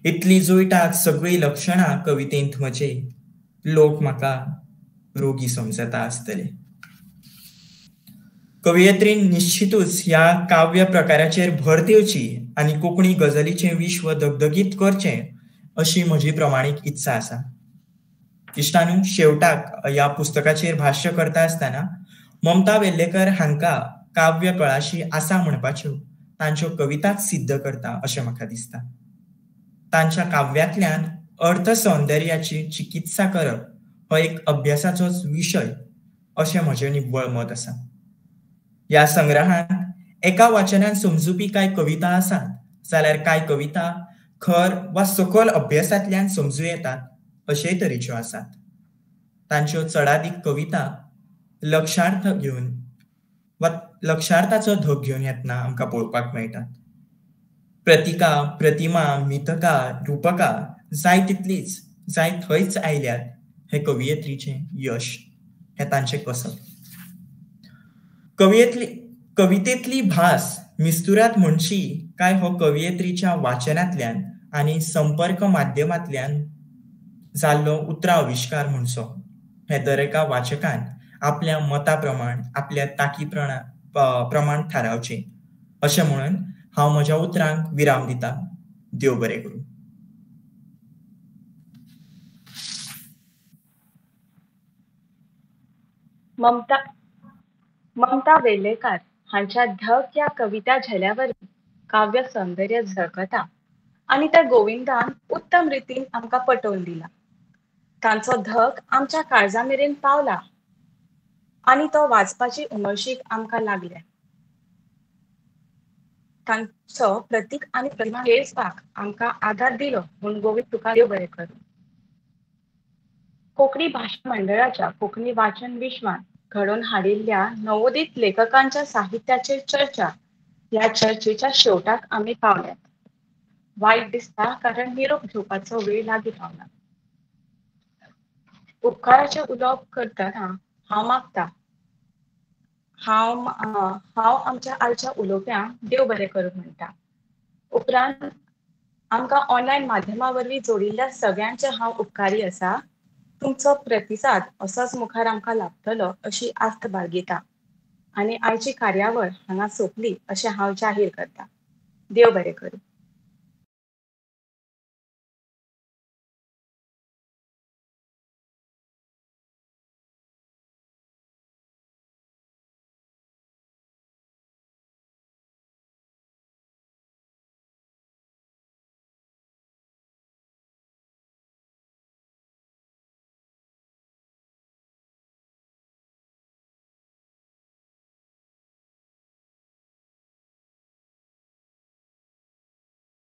इतली जुळटात सगळीं लक्षणां कवितेंत म्हजे, लोक म्हाका रोगी समजता आसतले. कवयित्रीन निश्चितूच ह्या काव्य प्रकाराचेर भर दिवची आनी कोंकणी गजलीचें विश्व दगदगीत करचें अशी म्हजी प्रमाणीक इत्सा आसा. इश्टानू, शेवटाक ह्या पुस्तकाचेर भाश्य करता आसतना ममता वेर्लेकर हांकां काव्य कळाशी आसा म्हणपाच्यो तांच्यो कविताच सिद्ध करता अशें म्हाका दिसता. तांच्या काव्यांतल्यान अर्थसौंदर्याची चिकित्सा करप हो एक अभ्यासाचोच विशय अशें म्हजें निव्वळ मत आसा. ह्या संग्रहांत एका वाचनान समजुपी कांय कविता आसात जाल्यार कांय कविता खर वा सखोल अभ्यासांतल्यान समजूं येतात अशेय तरेच्यो आसात. तांच्यो चडादीक कविता लक्षार्थ घेवन वा लक्षार्थाचो धग घेवन येतना आमकां पळोवपाक मेळटात. प्रतिका, प्रतिमा, मिथका, रुपका जाय तितलीच, जाय थंयच आयल्यात हे कवियत्रीचें यश, हें तांचें कसब. कवितेंतली भास मिस्तुरात म्हणची काय हो कवियत्रीच्या वाचनांतल्यान आनी संपर्क माध्यमांतल्यान जाल्लो उतरां आविश्कार म्हणचो, हे दरेका वाचकान आपल्या मता प्रमाण, आपल्या ताकी प्रमाण थारावचें. अशें म्हणून हांव म्हज्या उतरांक विराम दिता. देव बरें करूं. ममता वेर्लेकर हांच्या धग ह्या कविता झेल्या वरवीं काव्य सौंदर्य झळकता आनी त्या गोविंदान उत्तम रितीन आमकां पटोवन दिला. तांचो धग आमच्या काळजा मेरेन पावला आनी तो वाचपाची उमळशीक आमकां लागल्या. तांचो प्रतीक आनी प्रतिमा खेळपाक आमकां आधार दिलो म्हूण गोविंद तुका देव बरें करूं. कोंकणी भाशा मंडळाच्या कोंकणी वाचन विश्वान घडोवन हाडिल्ल्या नवोदित लेखकांच्या साहित्याचेर चर्चा ह्या चर्चेच्या शेवटाक आमी पावल्यात. वायट दिसता कारण निरोप घेवपाचो वेळ लागीं पावला. उपकाराचें उलोवप करतना हांव मागता, हांव आमच्या आयच्या उलोवप्यांक देव बरें करूं म्हणटा. उपरांत आमकां ऑनलायन माध्यमा वरवीं जोडिल्ल्या सगळ्यांचे हांव उपकारी आसा. तुमचो प्रतिसाद असोच मुखार आमकां लाभतलो अशी आस्त बाळगिता आनी आयची कार्यावळ हांगा सोंपली अशें हांव जाहीर करता. देव बरें करूं.